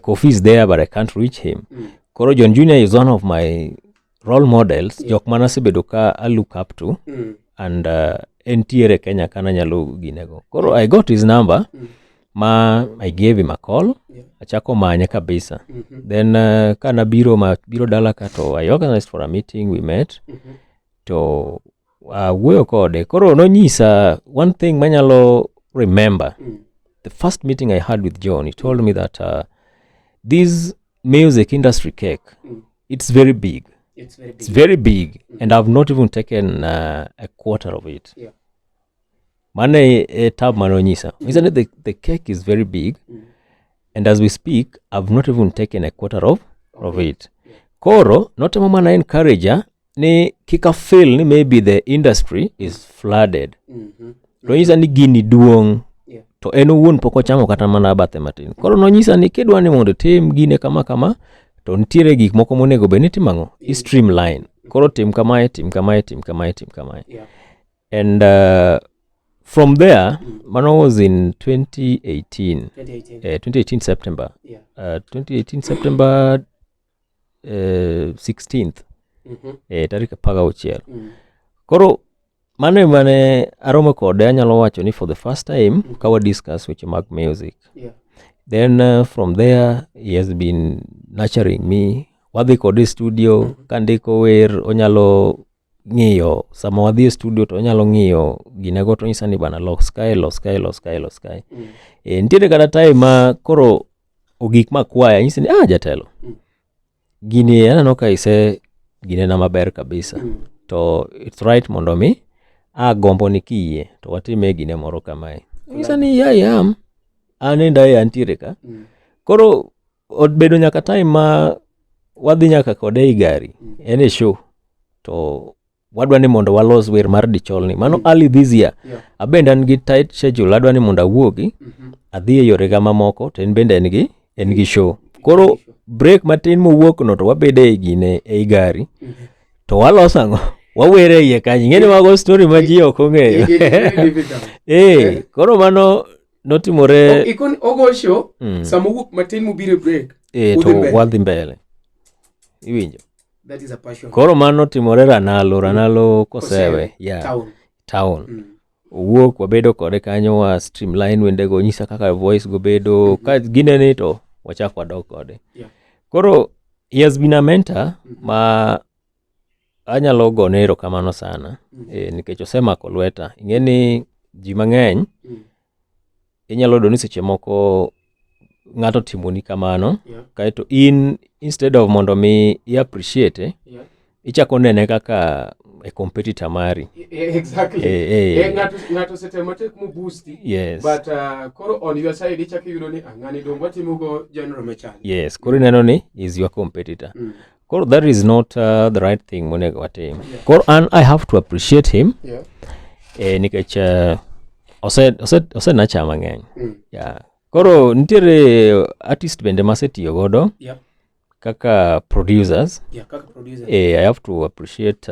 Kofi is there but I can't reach him. Koro John Junior is one of my role models. Jok mana asebedo ka I look up to and entiere Kenya kana nyalo ginego. Koro I got his number. Ma I gave him a call. Achako manye kabisa. Then ka nabiro ma biro dala ka to I organized for a meeting we met. To awuoyo kode. Koro nonyisa one thing manyalo remember. The first meeting I had with John, he told me that this music industry cake, it's very big.
It's very big.
It's very big, and I've not even taken a quarter of it. Mano e tab mane onyisa. Onyisa ni the cake is very big, and as we speak, I've not even taken a quarter of it. Koro, notemo mana encourage ni kik a feel ni maybe the industry is flooded. To onyisa ni gini duong'. To en owuon pok ochamo kata mana bathe matin. Koro nonyisa ni kidwa ni mondo itim gine kama kama, to nitiere gik moko monego bed ni itimo ang'o? I streamline. Koro tim kamae, tim kamae, tim kamae, tim kamae. And from there, mano was in 2018.
2018.
2018 September. 2018 September 16th. Tarik 16. Koro mano ema ne aromo kode anyalo wacho ni for the first time ka wa discuss weche mag music. Then from there he has been nurturing me. Wadhi kode e studio kandiko wer onyalo ng'iyo sama wadhi e studio to onyalo ng'iyo ginego to onyisa ni bana los kae los kae los kae los kae. Nitiere kata time ma koro ogik ma kwaya anyisi ni ah jatelo. Gini aneno ka ise ginena maber kabisa. To it's right mondo mi agombo ni kiyie to watime gine moro kamae. Onyisa ni yeah, I am. An enda e antiere ka. Koro obedo nyaka time ma wadhi nyaka kode ei gari. En e show. To wadwa ni mondo walos wer mar dicholni. Mano early this year. Abende an gi tight schedule adwa ni mondo awuogi adhi e yorega mamoko to en bende en gi show. Koro break matin mowuok no to wabedo ei gine ei gari to waloso ang'o? Wawere e iye kanyo. Ing'e ni mago story ma ji ok ong'eyo.
It is very difficult.
Koro mano notimore
Ikon ogo show sama owuok matin mobiro e break.
To
udhi mbele.
wadhi mbele. Iwinjo?
That is a passion.
Koro mano timore Ranalo Kosewe. Yeah.
Town.
Town. Owuok wabedo kode kanyo wa streamline wendego onyisa kaka voice go bedo ka ginene to wachak wadok kode. Koro he has been a mentor ma anyalo gone erokamano sana nikech osemako lweta. Ing'e ni ji mang'eny inyalo yudo ni seche moko ng'ato timoni kamano kaeto in instead of mondo mi i appreciate ichako nene kaka a competitor mari.
Exactly. Ng'ato osetemo matek mo boosti. But koro on your side ichako iyudo ni ah, ng'ani dong watimo go genre machal.
Yes, koro ineno ni is your competitor. Koro that is not the right thing monego watim. Koro an I have to appreciate him nikech ose nacha mang'eny. Yeah. Koro nitiere artist bende masetiyo godo kaka producers.
Yeah, kaka producer.
I have to appreciate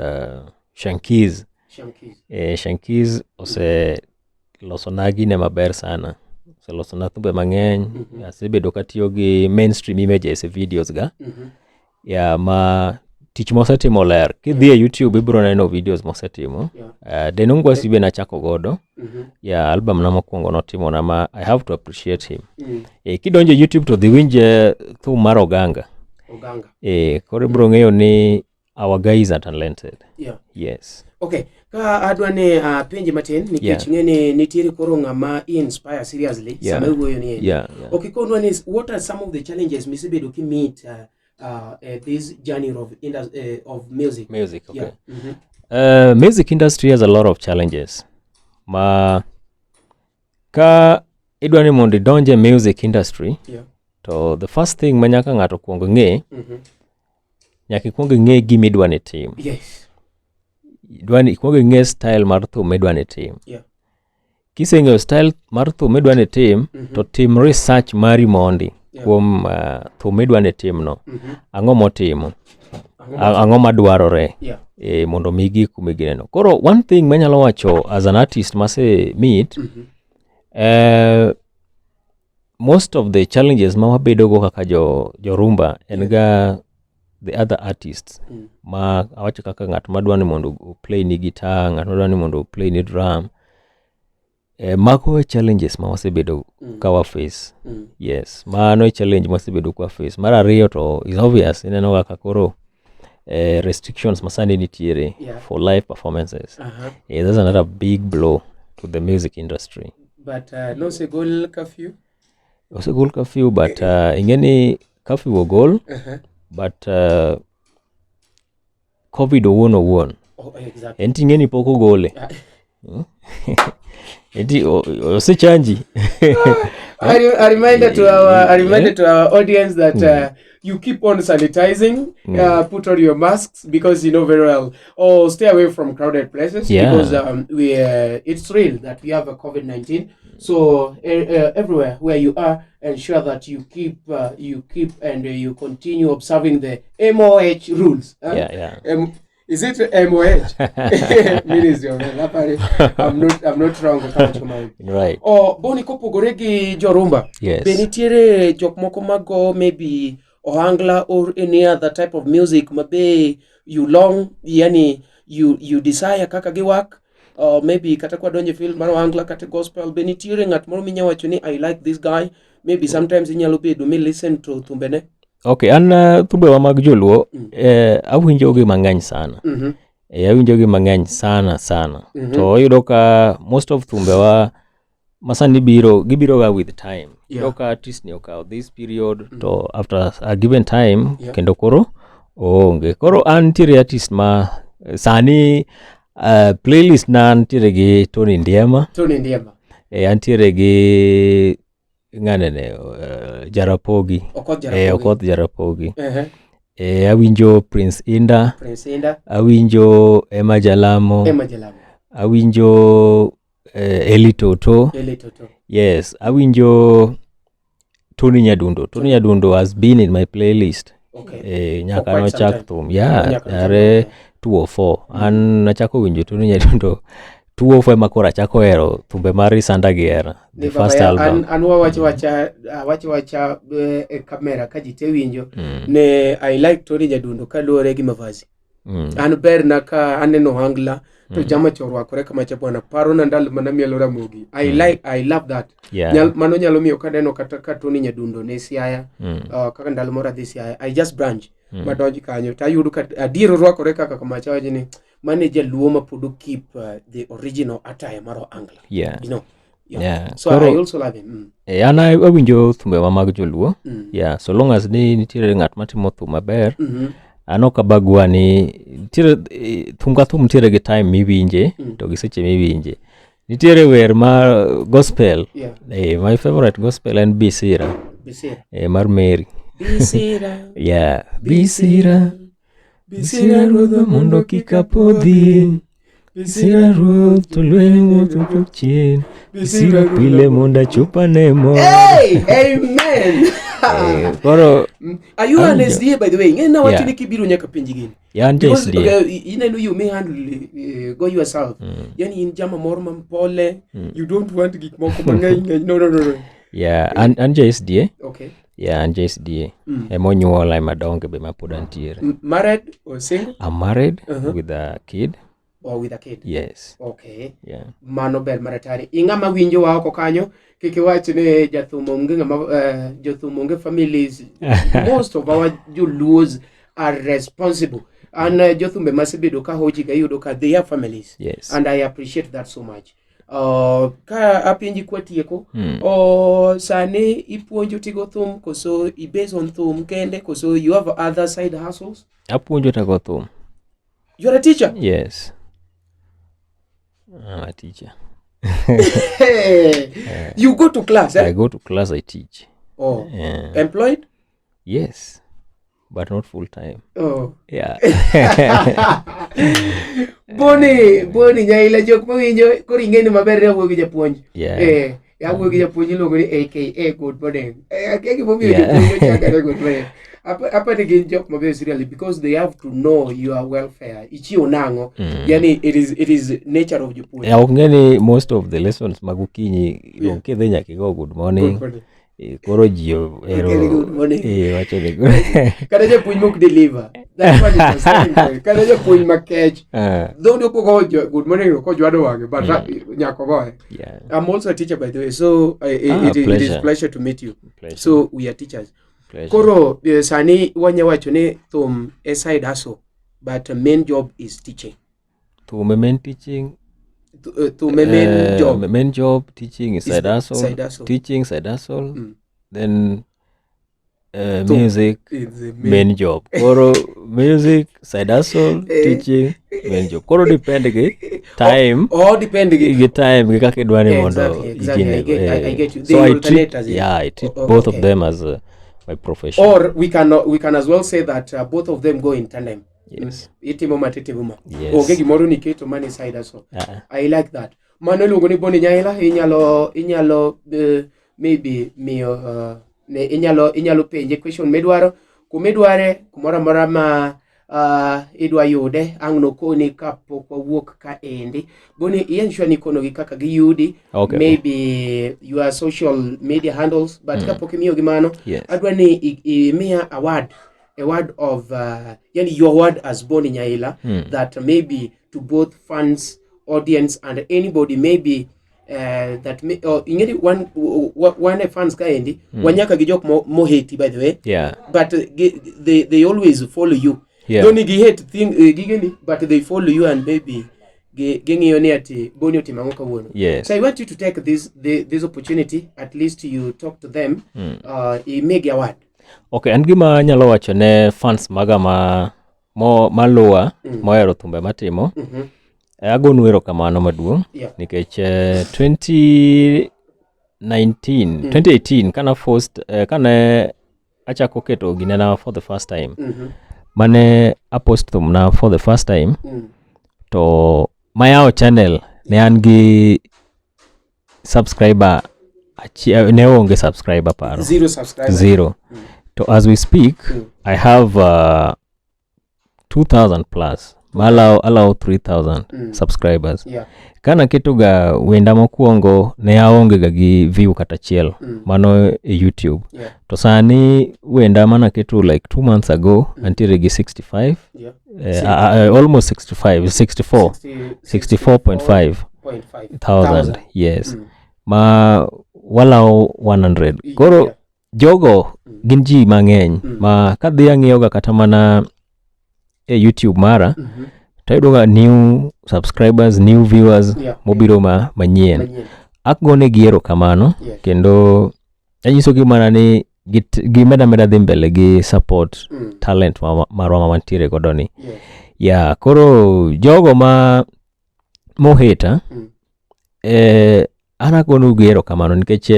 Shankiz.
Shankiz.
Shankiz ose losona gine maber sana. Oselosona thumbe mang'eny. Asebedo katiyo gi mainstream images e videos ga. Yeah, ma tich mosetimo ler. Kidhi e YouTube ibiro neno videos mosetimo. Denongwasi be nachako godo. Yeah, album na mokwongo notimona ma I have to appreciate him. Kidonjo e YouTube to dhi winj thum mar Oganga.
Oganga.
Koro ibiro ng'eyo ni our guys are talented. Yes.
Okay, ka adwa ni penji matin nikech ng'e ni nitiere koro ng'ama inspire seriously sama iwuoyo ni endi. Okay, konwa ni what are some of the challenges misebedo ki meet this journey of music?
Music, okay.
Yeah.
Music industry has a lot of challenges. Ma ka idwa ni mondo idonje music industry to the first thing ma nyaka ng'ato kuong ng'e nyaka ikuong ing'e gima idwa ni tim. Idwa ni ikuong ing'e style mar thum midwa ni tim. Kiseng'eyo style mar thum midwa ni tim to tim research mari mondi kuom thum midwa ni tim no. Ang'o motimo? Ang'o madwarore? Mondo mi gik kuma gineno. Koro one thing manyalo wacho as an artist mase meet most of the challenges ma wabedo go kaka jo rumba en ga the other artists ma awacho kaka ng'at madwa ni mondo o play ni guitar, ng'at madwa ni mondo o play ni drum. Mago e challenges ma wasebedo ka wa face. Yes, mano e challenge ma wasebedo ka wa face. Mar ariyo to is obvious, ineno kaka koro restrictions masani nitiere for live performances. That's another big blow to the music industry.
But nosegol curfew.
Osegol curfew, but ing'e ni curfew ogol, but COVID owuon owuon
Oh, exactly.
en ting'e ni pok ogole. Enti osechanji.
A reminder to our audience that you keep on sanitizing, put on your masks because you know very well, or stay away from crowded places because we it's real that we have a COVID-19. So everywhere where you are, ensure that you keep and you continue observing the MOH rules. Huh?
Yeah.
Is it MOH? Ministry of Health. Apparently, I'm not wrong. Okawacho kamano.
Right.
Oh, Boni, kopogore gi jorumba, be nitiere jok moko mago maybe ohangla or any other type of music ma be you long, yani you desire kaka giwak, or maybe kata kwa donje field mar ohangla kata gospel, be nitiere ng'at moro minya wacho ni, "I like this guy"? Maybe sometimes inyalo bedo mi listen to thumbene.
Okay, an thumbewa mag joluo awinjo gi mang'eny sana. Awinjo gi mang'eny sana sana. To iyudo ka most of thumbewa masani biro, gibiro ga with time. Iyudo ka artist ni okawo this period to after a given time kendo koro oonge. Koro an nitiere artist ma sani playlist na nitiere gi Tony Ndiema.
Tony Ndiema.
Antiere gi ng'anene Jarapogi.
Okoth Jarapogi.
Okoth Jarapogi.
Ehe.
Awinjo Prince Inda.
Prince Inda.
Awinjo Emma Jalamo.
Emma Jalamo.
Awinjo Eli Toto.
Eli Toto.
Yes, awinjo Tony Nyadundo. Tony Nyadundo has been in my playlist. Nyaka
For quite some
nochak
time.
thum. Yeah,
Nyaka nochak
are
thum.
204. An nachako winjo Tony Nyadundo 204 ema koro achako hero thumbe mar Isanda gi Hera. The
Ni baba
first
ya,
album.
an wawacho wacha, awacho wacha e kamera ka ji te winjo ne I like Tony Nyadundo kaluwore gi mavazi. An berna ka aneno ohangla to jama cha orwakore kamacha bwana, parona ndalo mana mielo Ramogi. I like, I love that. Mano nyalo miyo kaneno kata ka Tony Nyadundo ne Siaya, kaka ndalo moro adhi Siaya, I just branch madonj kanyo to ayudo ka adier orwakore kaka kamacha, wacho ni mane jaluo ma pod keep the original attire mar ohangla. You know. So I also love him.
An awinjo thumbewa mag joluo. Yeah, so long as ni nitiere ng'at matimo thum maber, an ok abagua ni nitiere thum ka thum nitiere gi time miwinje to gi seche miwinje. Nitiere wer mar gospel. My favorite gospel en Bisira.
Bisira.
Mar Mary.
Bisira.
Yeah, Bisira. Bisira ruodha mondo kik apodhi. Bisira ruoth to lweny wuotho chok chien. Bisira pile mondo achopane mor.
Hey, amen.
Koro
Are you an
Awinjo.
SDA, by the way? Ng'e na wacho
Yeah.
ni kibiro nyaka penji gini.
Yeah, an ja
Because,
SDA.
okay, ineno you may handle go yourself. Yani in jama moro mampole, you don't want gik moko mang'eny ng'eny. No.
Yeah, an ja SDA. Yeah, an ja SDA. Emonyuola, ema donge be ma pod antiere.
Married or single?
I'm married with a kid.
Or with a kid?
Yes.
Okay.
Yeah.
Mano ber maratari. Ing'ama winjo wa oko kanyo, kik iwach ni jathum onge ng'ama jothum onge families. Most of our joluos are responsible. An jothumbe masebedo ka hoji ga iyudo ka they have families. And I appreciate that so much. Ka apenji kwatieko, sani ipuonjo tigo thum koso i base on thum kende koso you have other side hustles?
Apuonjo tago thum.
You're a teacher?
Yes. I'm a teacher.
Hey, you go to class, eh?
I go to class, I teach.
Oh.
Yeah.
Employed?
Yes. But not full time.
Oh.
Yeah.
Boni Nyaila, jok mawinjo koro ing'eni maber ni awuoyo gi japuonj.
Yeah.
Awuoyo gi japuonj iluongo ni aka Good Morning. Akia gimomiyo japuonj ochakore Good Morning. Apa ni gin jok mabeyo seriously because they have to know your welfare. Ichiewo nang'o? Yani it is nature of japuonj.
Yeah, ok ng'e ni most of the lessons mag okinyi dong kidhi nyaka igo good morning.
Good morning.
Eh, koro ji ero
Very good morning.
eh, wacho ni
Kata japuonj mok deliver. That one is a starting point. Kata japuonj makech.
Eh,
Though ne pok ogoyo good morning ok ojwado wang'e but nyaka ogoye.
yeah,
I'm also a teacher by the way, so
Ah,
it is
pleasure.
pleasure to meet you.
pleasure,
So we are teachers.
pleasure.
Koro sani wanya wacho ni thum e side hustle, but main job is teaching.
Thum e main teaching
Thum e main job.
Main job teaching is
Is
side
the
hustle,
side hustle.
Teaching side hustle,
Mm.
then
Thum.
music
Is the main.
main job. Koro music side hustle,
Eh.
teaching main job. Koro depend gi time
All depend gi
gi time gi kaka idwa ni mondo
Exactly. I get you.
So
They
I
alternate
treat,
as in.
yeah, I treat both
Okay.
of them as my profession.
Or we can as well say that both of them go in tandem.
Yes.
Itimo ma titimo ma.
Yes.
Onge gimoro ni keto mani side hustle.
Ah.
I like that. Mano iluongo ni Boni Nyaila, inyalo maybe miyo ne inyalo penje question midwaro, kumidware, kumoro amora ma idwa yude, ang' nokoni kapok wawuok ka endi. Boni, i-ensure ni ikonogi kaka giyudi,
Okay.
maybe your social media handles, but kapok imiyogi mano,
Yes.
adwa ni imiya a word of yani your word as Boni Nyaila, that maybe to both fans, audience and anybody maybe that may, ing'eni wan e fans kaendi, wanyaka gi jok moheti by the way,
Yeah.
but they always follow you.
Yeah.
Don't gi hate thing gigeni, but they follow you and maybe ging'iyo ni ati Boni otimo ang'o kawuono.
Yes.
So I want you to take this opportunity, at least you talk to them, imigi a word.
Okay, an gima anyalo wacho ne fans maga ma maluwa mohero thumbe matimo, agonu erokamano maduong'
Yeah.
nikech 2018 kana first kane achako keto ginena for the first time, mane apost thumna for the first time, to mayawo channel ne an gi subscriber ne onge subscriber paro.
Zero subscriber.
Zero. To as we speak, I have 2,000 plus. Allow 3,000 subscribers.
Yeah.
Kana ketoga wenda mokwongo ne aonge ga gi view kata achiel mano e YouTube.
Yeah.
To sani wenda mana keto like 2 months ago antiere gi 65.
Yeah.
Almost 65, 64. 64.5 thousand. Yes. Ma walao 100. Koro jogo gin ji mang'eny ma kadhi ang'iyoga kata mana e YouTube mara, to ayudoga new subscribers, new viewers mobiro manyien. Agonegi erokamano kendo anyisogi mana ni gimeda meda dhi mbele gi support talent marwa ma wantiere godo ni. Yeah, koro jogo ma moheta, an agonogi erokamano nikech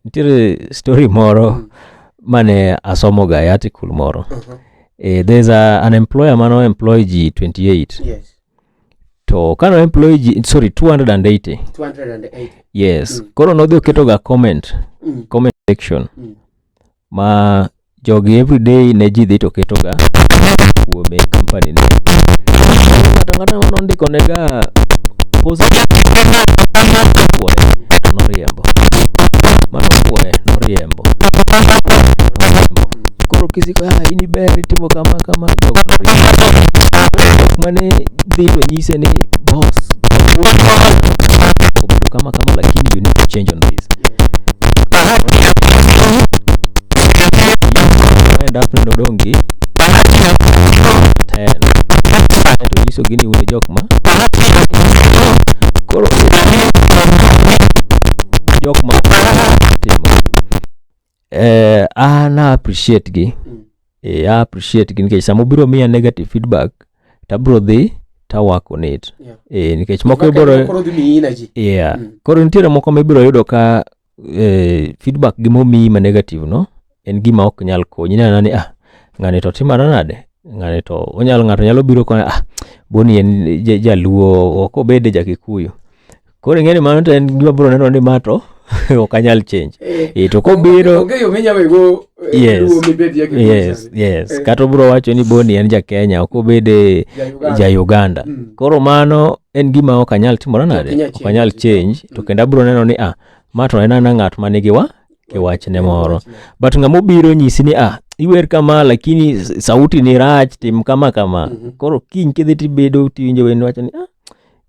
nitiere story moro mane asomoga e article moro. There's an employer mano employ ji 28.
Yes.
To kano employ ji, sorry, 280.
280.
Yes. Koro nodhi oketoga comment, comment section. Ma jogi everyday ne ji dhi to ketoga kuome company ne. Ng'ato ang'ata manondiko nega positive to noriembo. Mano puoye noriembo. Koro kisiko in iber itimo kama kama jogo noriembo. Jok mane dhi to nyise ni boss obedo kama kama lakini you need to change on this. End up ni nodong' gi 10. To nyisogi ni un e jok ma koro jok ma timo an a appreciate gi. I appreciate gi nikech sama obiro miya negative feedback tabro dhi ta work on it. Nikech moko ibiro
Koro dhi miyi energy.
Yeah. Koro nitiere moko mibiro yudo ka feedback gi momiyi ma negative no en gima ok nyal konyi. Ineno ni ng'ani to timana nade? Ng'ani to onyalo ng'ato nyalo biro koni Boni en jaluo ok obede ja Kikuyu. Koro ing'e ni mano to en gima biro neno ni ma to ok anyal change. To kobiro
Onge yo minyalo wego
Yes.
Luo mibed ja Kikuyu
Yes,
sani.
yes. Kata obiro wacho ni Boni en ja Kenya ok obede
Ja Uganda.
ja Uganda. Koro mano en gima ok anyal timora nade?
inyal
Ok anyal change. To kendo abiro neno ni ma to en ana ng'at ma nigi wa kiwachne moro but ng'ama obiro nyisi ni ah iwer kama lakini sauti ni rach tim kama kama mm -hmm. Koro kiny kidhi tibedo tiwinjo wen wacho ni ah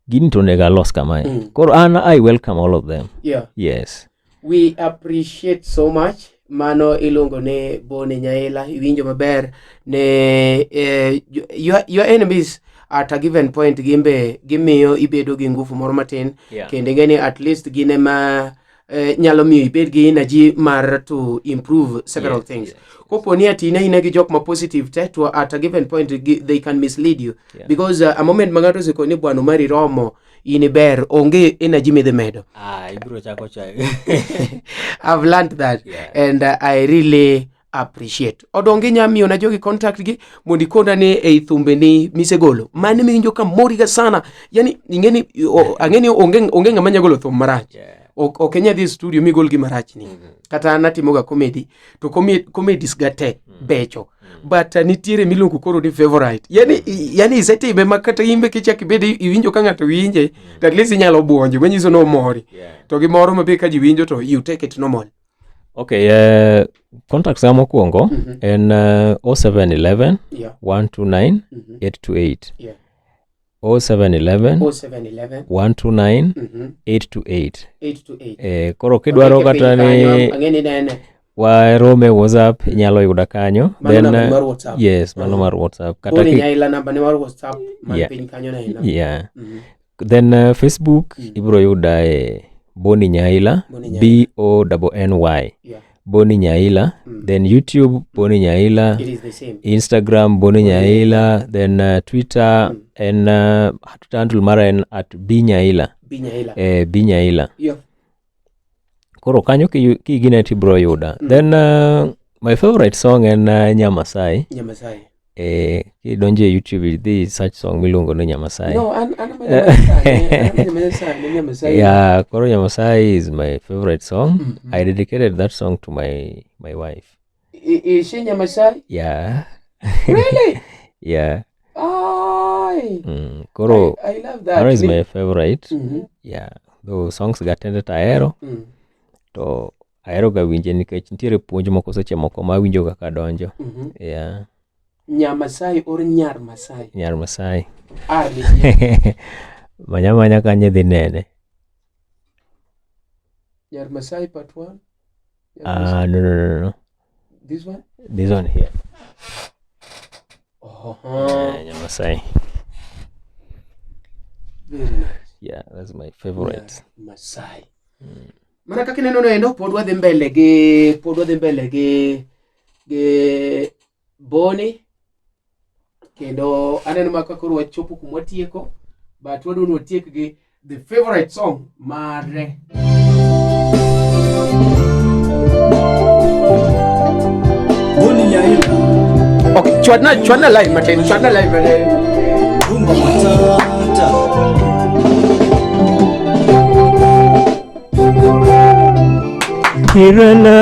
gini to onego alos kamae mm. Koro an I welcome all of them.
Yeah.
Yes.
We appreciate so much. Mano iluongo ni Boni Nyaila, iwinjo maber ne your enemies at a given point gimbe gimiyo ibedo gi nguvu moro matin.
Yeah.
Kendo ing'e ni at least gin ema nyalo miyo ibed gi energy mar to improve several things. Kopo ni ati ine gi jok ma positive te to at a given point they can mislead you.
Yeah.
Because a moment ma ng'ato osekoni ni bwana mari romo in iber onge energy midhi medo.
Ah, ibiro chako chayo.
I've learned that.
Yeah.
And I really appreciate. Odonge inya miyo na jogi contact gi mondo ikona ni ei thumbeni misegolo mane miwinjo ka moriga sana, yani ing'eni ang'eni onge ng'ama nya golo thum marach.
Yeah.
Ok inya dhi e studio migol gima rach ni. Kata an atimoga comedy to comedies ga te becho. But nitiere miluongo koro ni favorite. Yani isetime ma kata imbe kichak ibed iwinjo ka ng'ato winje, to at least inyalo buonjo manyiso ni omori.
Yeah.
To gimoro ma be ka ji winjo to you take it normal.
Okay, contacts ga mokwongo en 0711
Yeah.
129 828.
Yeah.
0711
0711
129 828.
828.
Koro kidwaro
Ondike
kata
piny kanyo,
ni
ang'e ni nene.
warome WhatsApp inyalo yuda kanyo.
Mano
Then,
namba mar WhatsApp.
Yes, mano mar WhatsApp. Kata
Boni
ki-
Nyaila namba ne mar WhatsApp man
Yeah.
piny kanyo naina.
Yeah. Then Facebook ibiro yuda e Boni Nyaila,
Boni Nyaila.
B O N N Y.
Yeah.
Boni Nyaila. Then YouTube Boni Nyaila.
It is the same.
Instagram Boni Nyaila, then Twitter en Twitter handle mara en at B Nyaila.
B Nyaila.
B Nyaila.
Yeah.
Koro kanyo kigine tibiro yuda. Then my favorite song en Nyamasai.
Nyamasai.
Kidonjo e YouTube idhi search song miluongo ni Nyamasai.
No, an an Nyamasai, Nyamasai.
Yeah, koro Nyamasai is my favorite song. I dedicated that song to my wife.
Is she Nyamasai?
Yeah.
Really?
Yeah.
Ay.
Koro
I love that.
Mano is my favorite.
Mhm.
Yeah. Though songs ga tende to ahero. To ahero ga winje nikech nitiere puonj moko seche moko ma awinjo ga kadonjo. Yeah.
Nyamasai or Nyar Masai?
Nyar Masai.
Ah, ni
Manya manya kanyo idhi nene.
Nyar Masai part 1. Nyar Masai.
Ah, no.
This one?
This one here.
Oh,
Yeah, Nyamasai.
very nice.
Yeah, that's my favorite.
Nyar Masai. Mana kaka ineno no endo pod wadhi mbele gi pod wadhi mbele gi Boni kendo aneno ma ka koro wachopo kuma watieko but wadwa ni watiek gi the favorite song mare.
Boni Nyaila.
Okay, chwadna live matin, chwadna live matin.
Rumba matata.
Kirana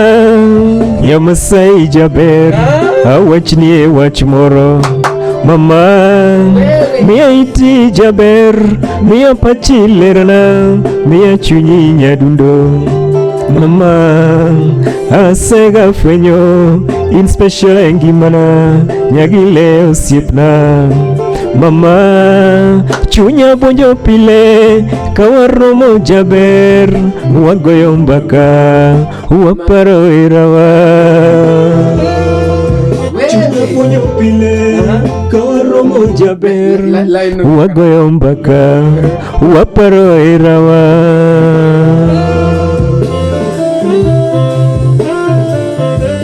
Nyamasai jaber awachni e wach moro mama miya iti jaber miya pachi lerna miya chunyi nyadundo mama asega fwenyo in special e ngimana nyagile osiepna mama chunya buonjo pile ka waromo jaber wagoyo mbaka waparo herawa. Chunya buonjo pile ka waromo jaber wagoyo mbaka waparo herawa.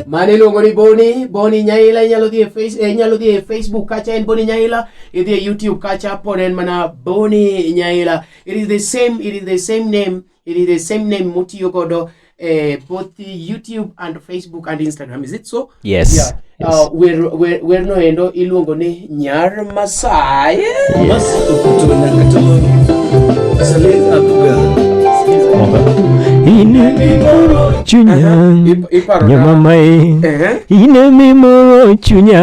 Mane iluongo ni Boni, Boni Nyaila inyalo dhi e face, inyalo dhi e Facebook kacha en Boni Nyaila, idhi e YouTube kacha pod en mana Boni Nyaila. It is the same, it is the same name, it is the same name motiyo godo both YouTube and Facebook and Instagram. Is it so?
Yes.
Yeah.
Yes.
Wer no endo iluongo ni Nyar Masai.
Mas okuto nyaka to. Salil Abuga.
In chunya
Iparo na-
Nyamamai
Ehe.
Ine mimoro chunya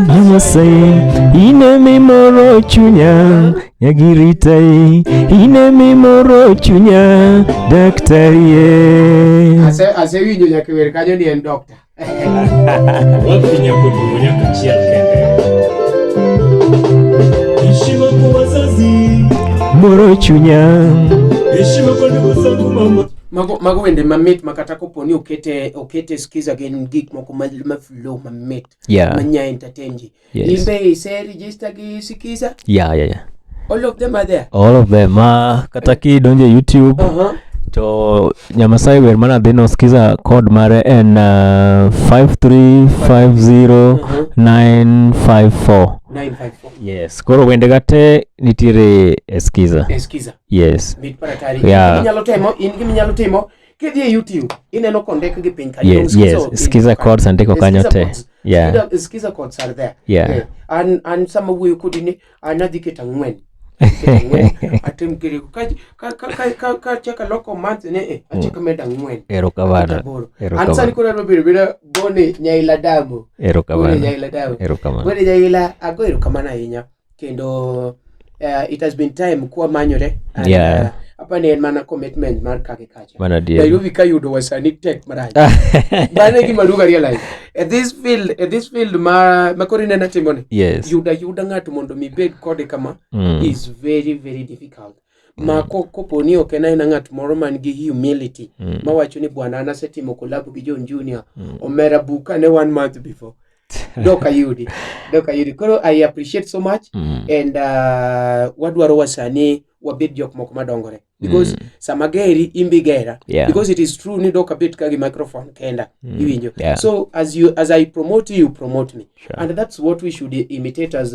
Nyamasai Ine mimoro chunya Nyagiritai Ine mimoro chunya Daktari
Asewinjo nyaka wer kanyo ni en doctor.
Wapi nyakoduogo nyaka achiel kende.
Heshima kwa wazazi,
Moro chunya
heshima kwa ndugu zangu mama.
Mago wende mamit ma kata kopo ni okete skiza gin gik moko ma flow mamit. Manya entertain ji. Imbe ise register gi Skiza?
Yeah.
All of them are there.
All of them. Kata kidonjo e YouTube to Nyamasai wer mana dhino Skiza code mare en 5350954.
954.
Yes, koro wendega te nitiere e Skiza.
E Skiza.
Yes.
Mit paratari.
Yeah.
In gima inyalo timo kidhi e YouTube ineno kondik gi piny kanyo.
Yes, yes. Skiza codes andiko kanyo
Skiza
te.
codes.
Yeah.
Skiza codes are there.
Yeah.
An sama wuoyo kodi ni an adhi keto ang'wen. Atim kiri ka chaka loko month ne achako medo ang'wen.
Erokamano.
Aboro. An sani koro adwa bedo beda Boni Nyaila Damu.
Erokamano.
Boni Nyaila Damu.
Erokamano.
Boni Nyaila ago erokamano ahinya kendo it has been time kwa manyore. And, apa ni en mana commitment mar kake kacha.
Mana adier.
Nairobi ka yudo wasanii tek marach. Bane gima duga realize. At this field ma koro ineno timoni.
Yes.
Yuda ng'ato mondo mi bed kode kama is very very difficult. Ma kopo ni ok en aena ng'at moro man gi humility. Mawacho ni bwana an asetimo collab gi John Junior. Omera buka ne 1 month before. Dok ayudi. Koro I appreciate so much. And wadwaro wasanii wabed jok moko madongore. Because sama geri imbi gera. Because it is true ni dok abet ka gi microphone kenda. Iwinjo. So as I promote you, you promote me.
Sure.
And that's what we should imitate as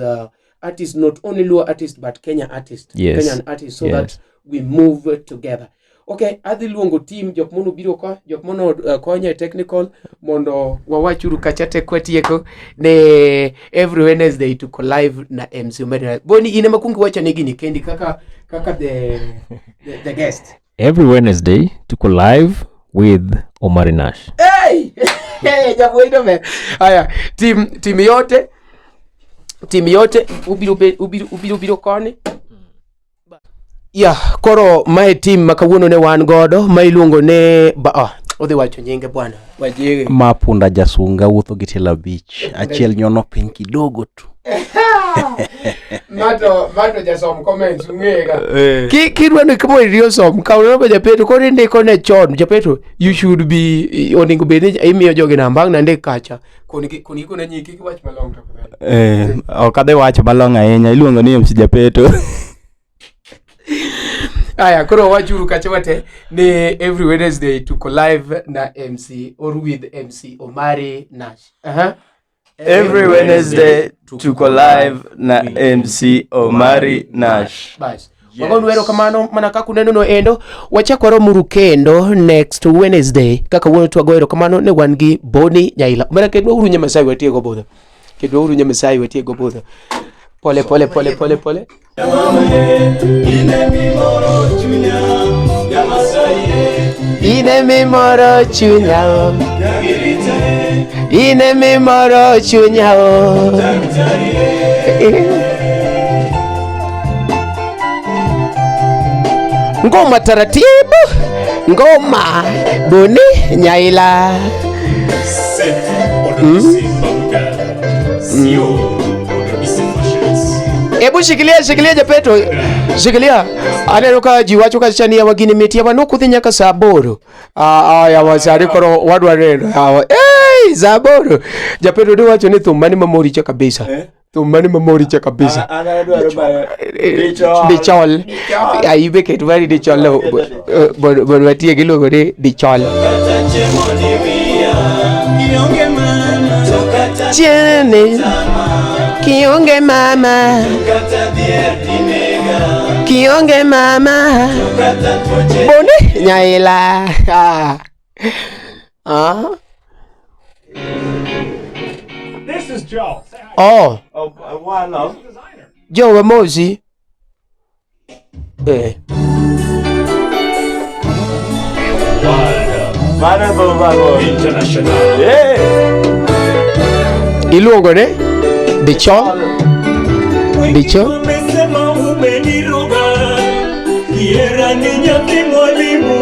artists, not only Luo artists but Kenya artists.
Yes.
Kenyan artists, so that we move together. Okay, adhi luongo team jok mono biro ka, jok mono konya e technical mondo wawachuru kacha te kwatieko ne every Wednesday tuko live na MC Omari. Boni ine makungi wacho ne gini kendi kaka the guest.
Every Wednesday tuko live with Omari Nash.
Hey! Hey, jamuido me. Haya, team yote ubiro koni. Yeah, koro mae team ma kawuono ne wan godo ma iluongo ne odhi wacho nyinge bwana. Wajiri.
Ma punda jasunga wuotho gi tielo abich, achiel nyono piny kidogo tu.
Mato jasom comments ung'ega. Kidwa ni kama iriyo som, kaw namba Japeto, koro indiko ne chon. Japeto, you should be onego bed ni imiyo jogi namba ang' nandik kacha. Koni kone nyiki kik wach malong'o tafadhali.
Ok adhi wacho malong'o ahinya, iluongo ni MC Japeto.
Aya, koro wachuru kacha wate ni every Wednesday tuko live na MC or with MC Omari Nash.
Every Wednesday tuko live na MC Omari Nash.
Bas. Wagonu erokamano mana kaka uneno no endo. Wachak waromuru kendo next Wednesday. Kaka wuono twago erokamano ne wan gi Boni Nyaila. Mana kedwa uru Nyamasai watiego budho. Kedwa uru Nyamasai watiego budho. Pole pole pole pole pole. Ine mimoro chunya, ine mimoro chunya. Ngoma taratibu, ngoma Boni Nyaila. Ebu shikilia Japeto. Shikilia. Aneno ka ji wacho ka chania wagini mitia wanoku nyaka saa aboro. Aya wasari koro wadwa neno. Eh, saa aboro. Japeto de wacho ni thum mane mamori cha kabisa. Thum mane mamori cha kabisa. Dichol. Aibe ket mari dichol. Bon watie gi luongo ni dichol. Chiene. Kionge mama. Kionge mama. Boni Nyaila.
This is Joe. Say hi.
Oh.
Oh,
Joe Wamosi. Eh.
Mano thumba go.
International.
Yeah.
Iluongo ne Dichol. Dichol.
Wamesema umeniroga Kiera ni nyathi mwalimu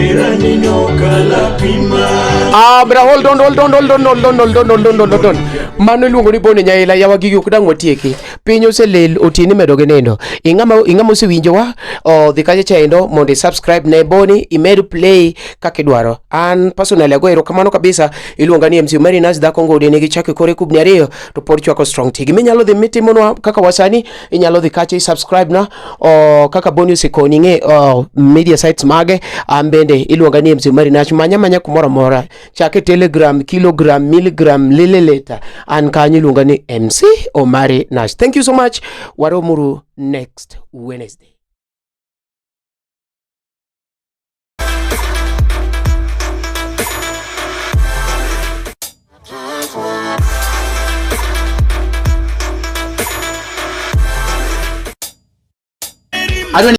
Era ni nyoka la pima
Ah, bra hold on, hold on, hold on, hold on, hold on, hold on, hold on. Mano iluongo ni Boni Nyaila yawa gigi ok dang' watieki. Piny oselil otieno imedo gi nindo. Ing'ama ing'ama osewinjowa odhi kacha chaendo mondo i subscribe ne Boni imed play kaka idwaro. An personally ago erokamano kabisa iluonga ni MC Marinas dhako ngode nigi chako e kore kubni ariyo to pod chwako strong tea. Giminyalo dhi mitimonwa kaka wasani inyalo dhi kacha i subscribe na o, kaka Boni osekoni ing'e o, media sites mage an bende iluonga ni MC Marinas manya manya kumoro amora chake telegram kilogram milligram lililita an kanyo iluonga ni MC Omari Nash. Thank you so much waromuru next Wednesday.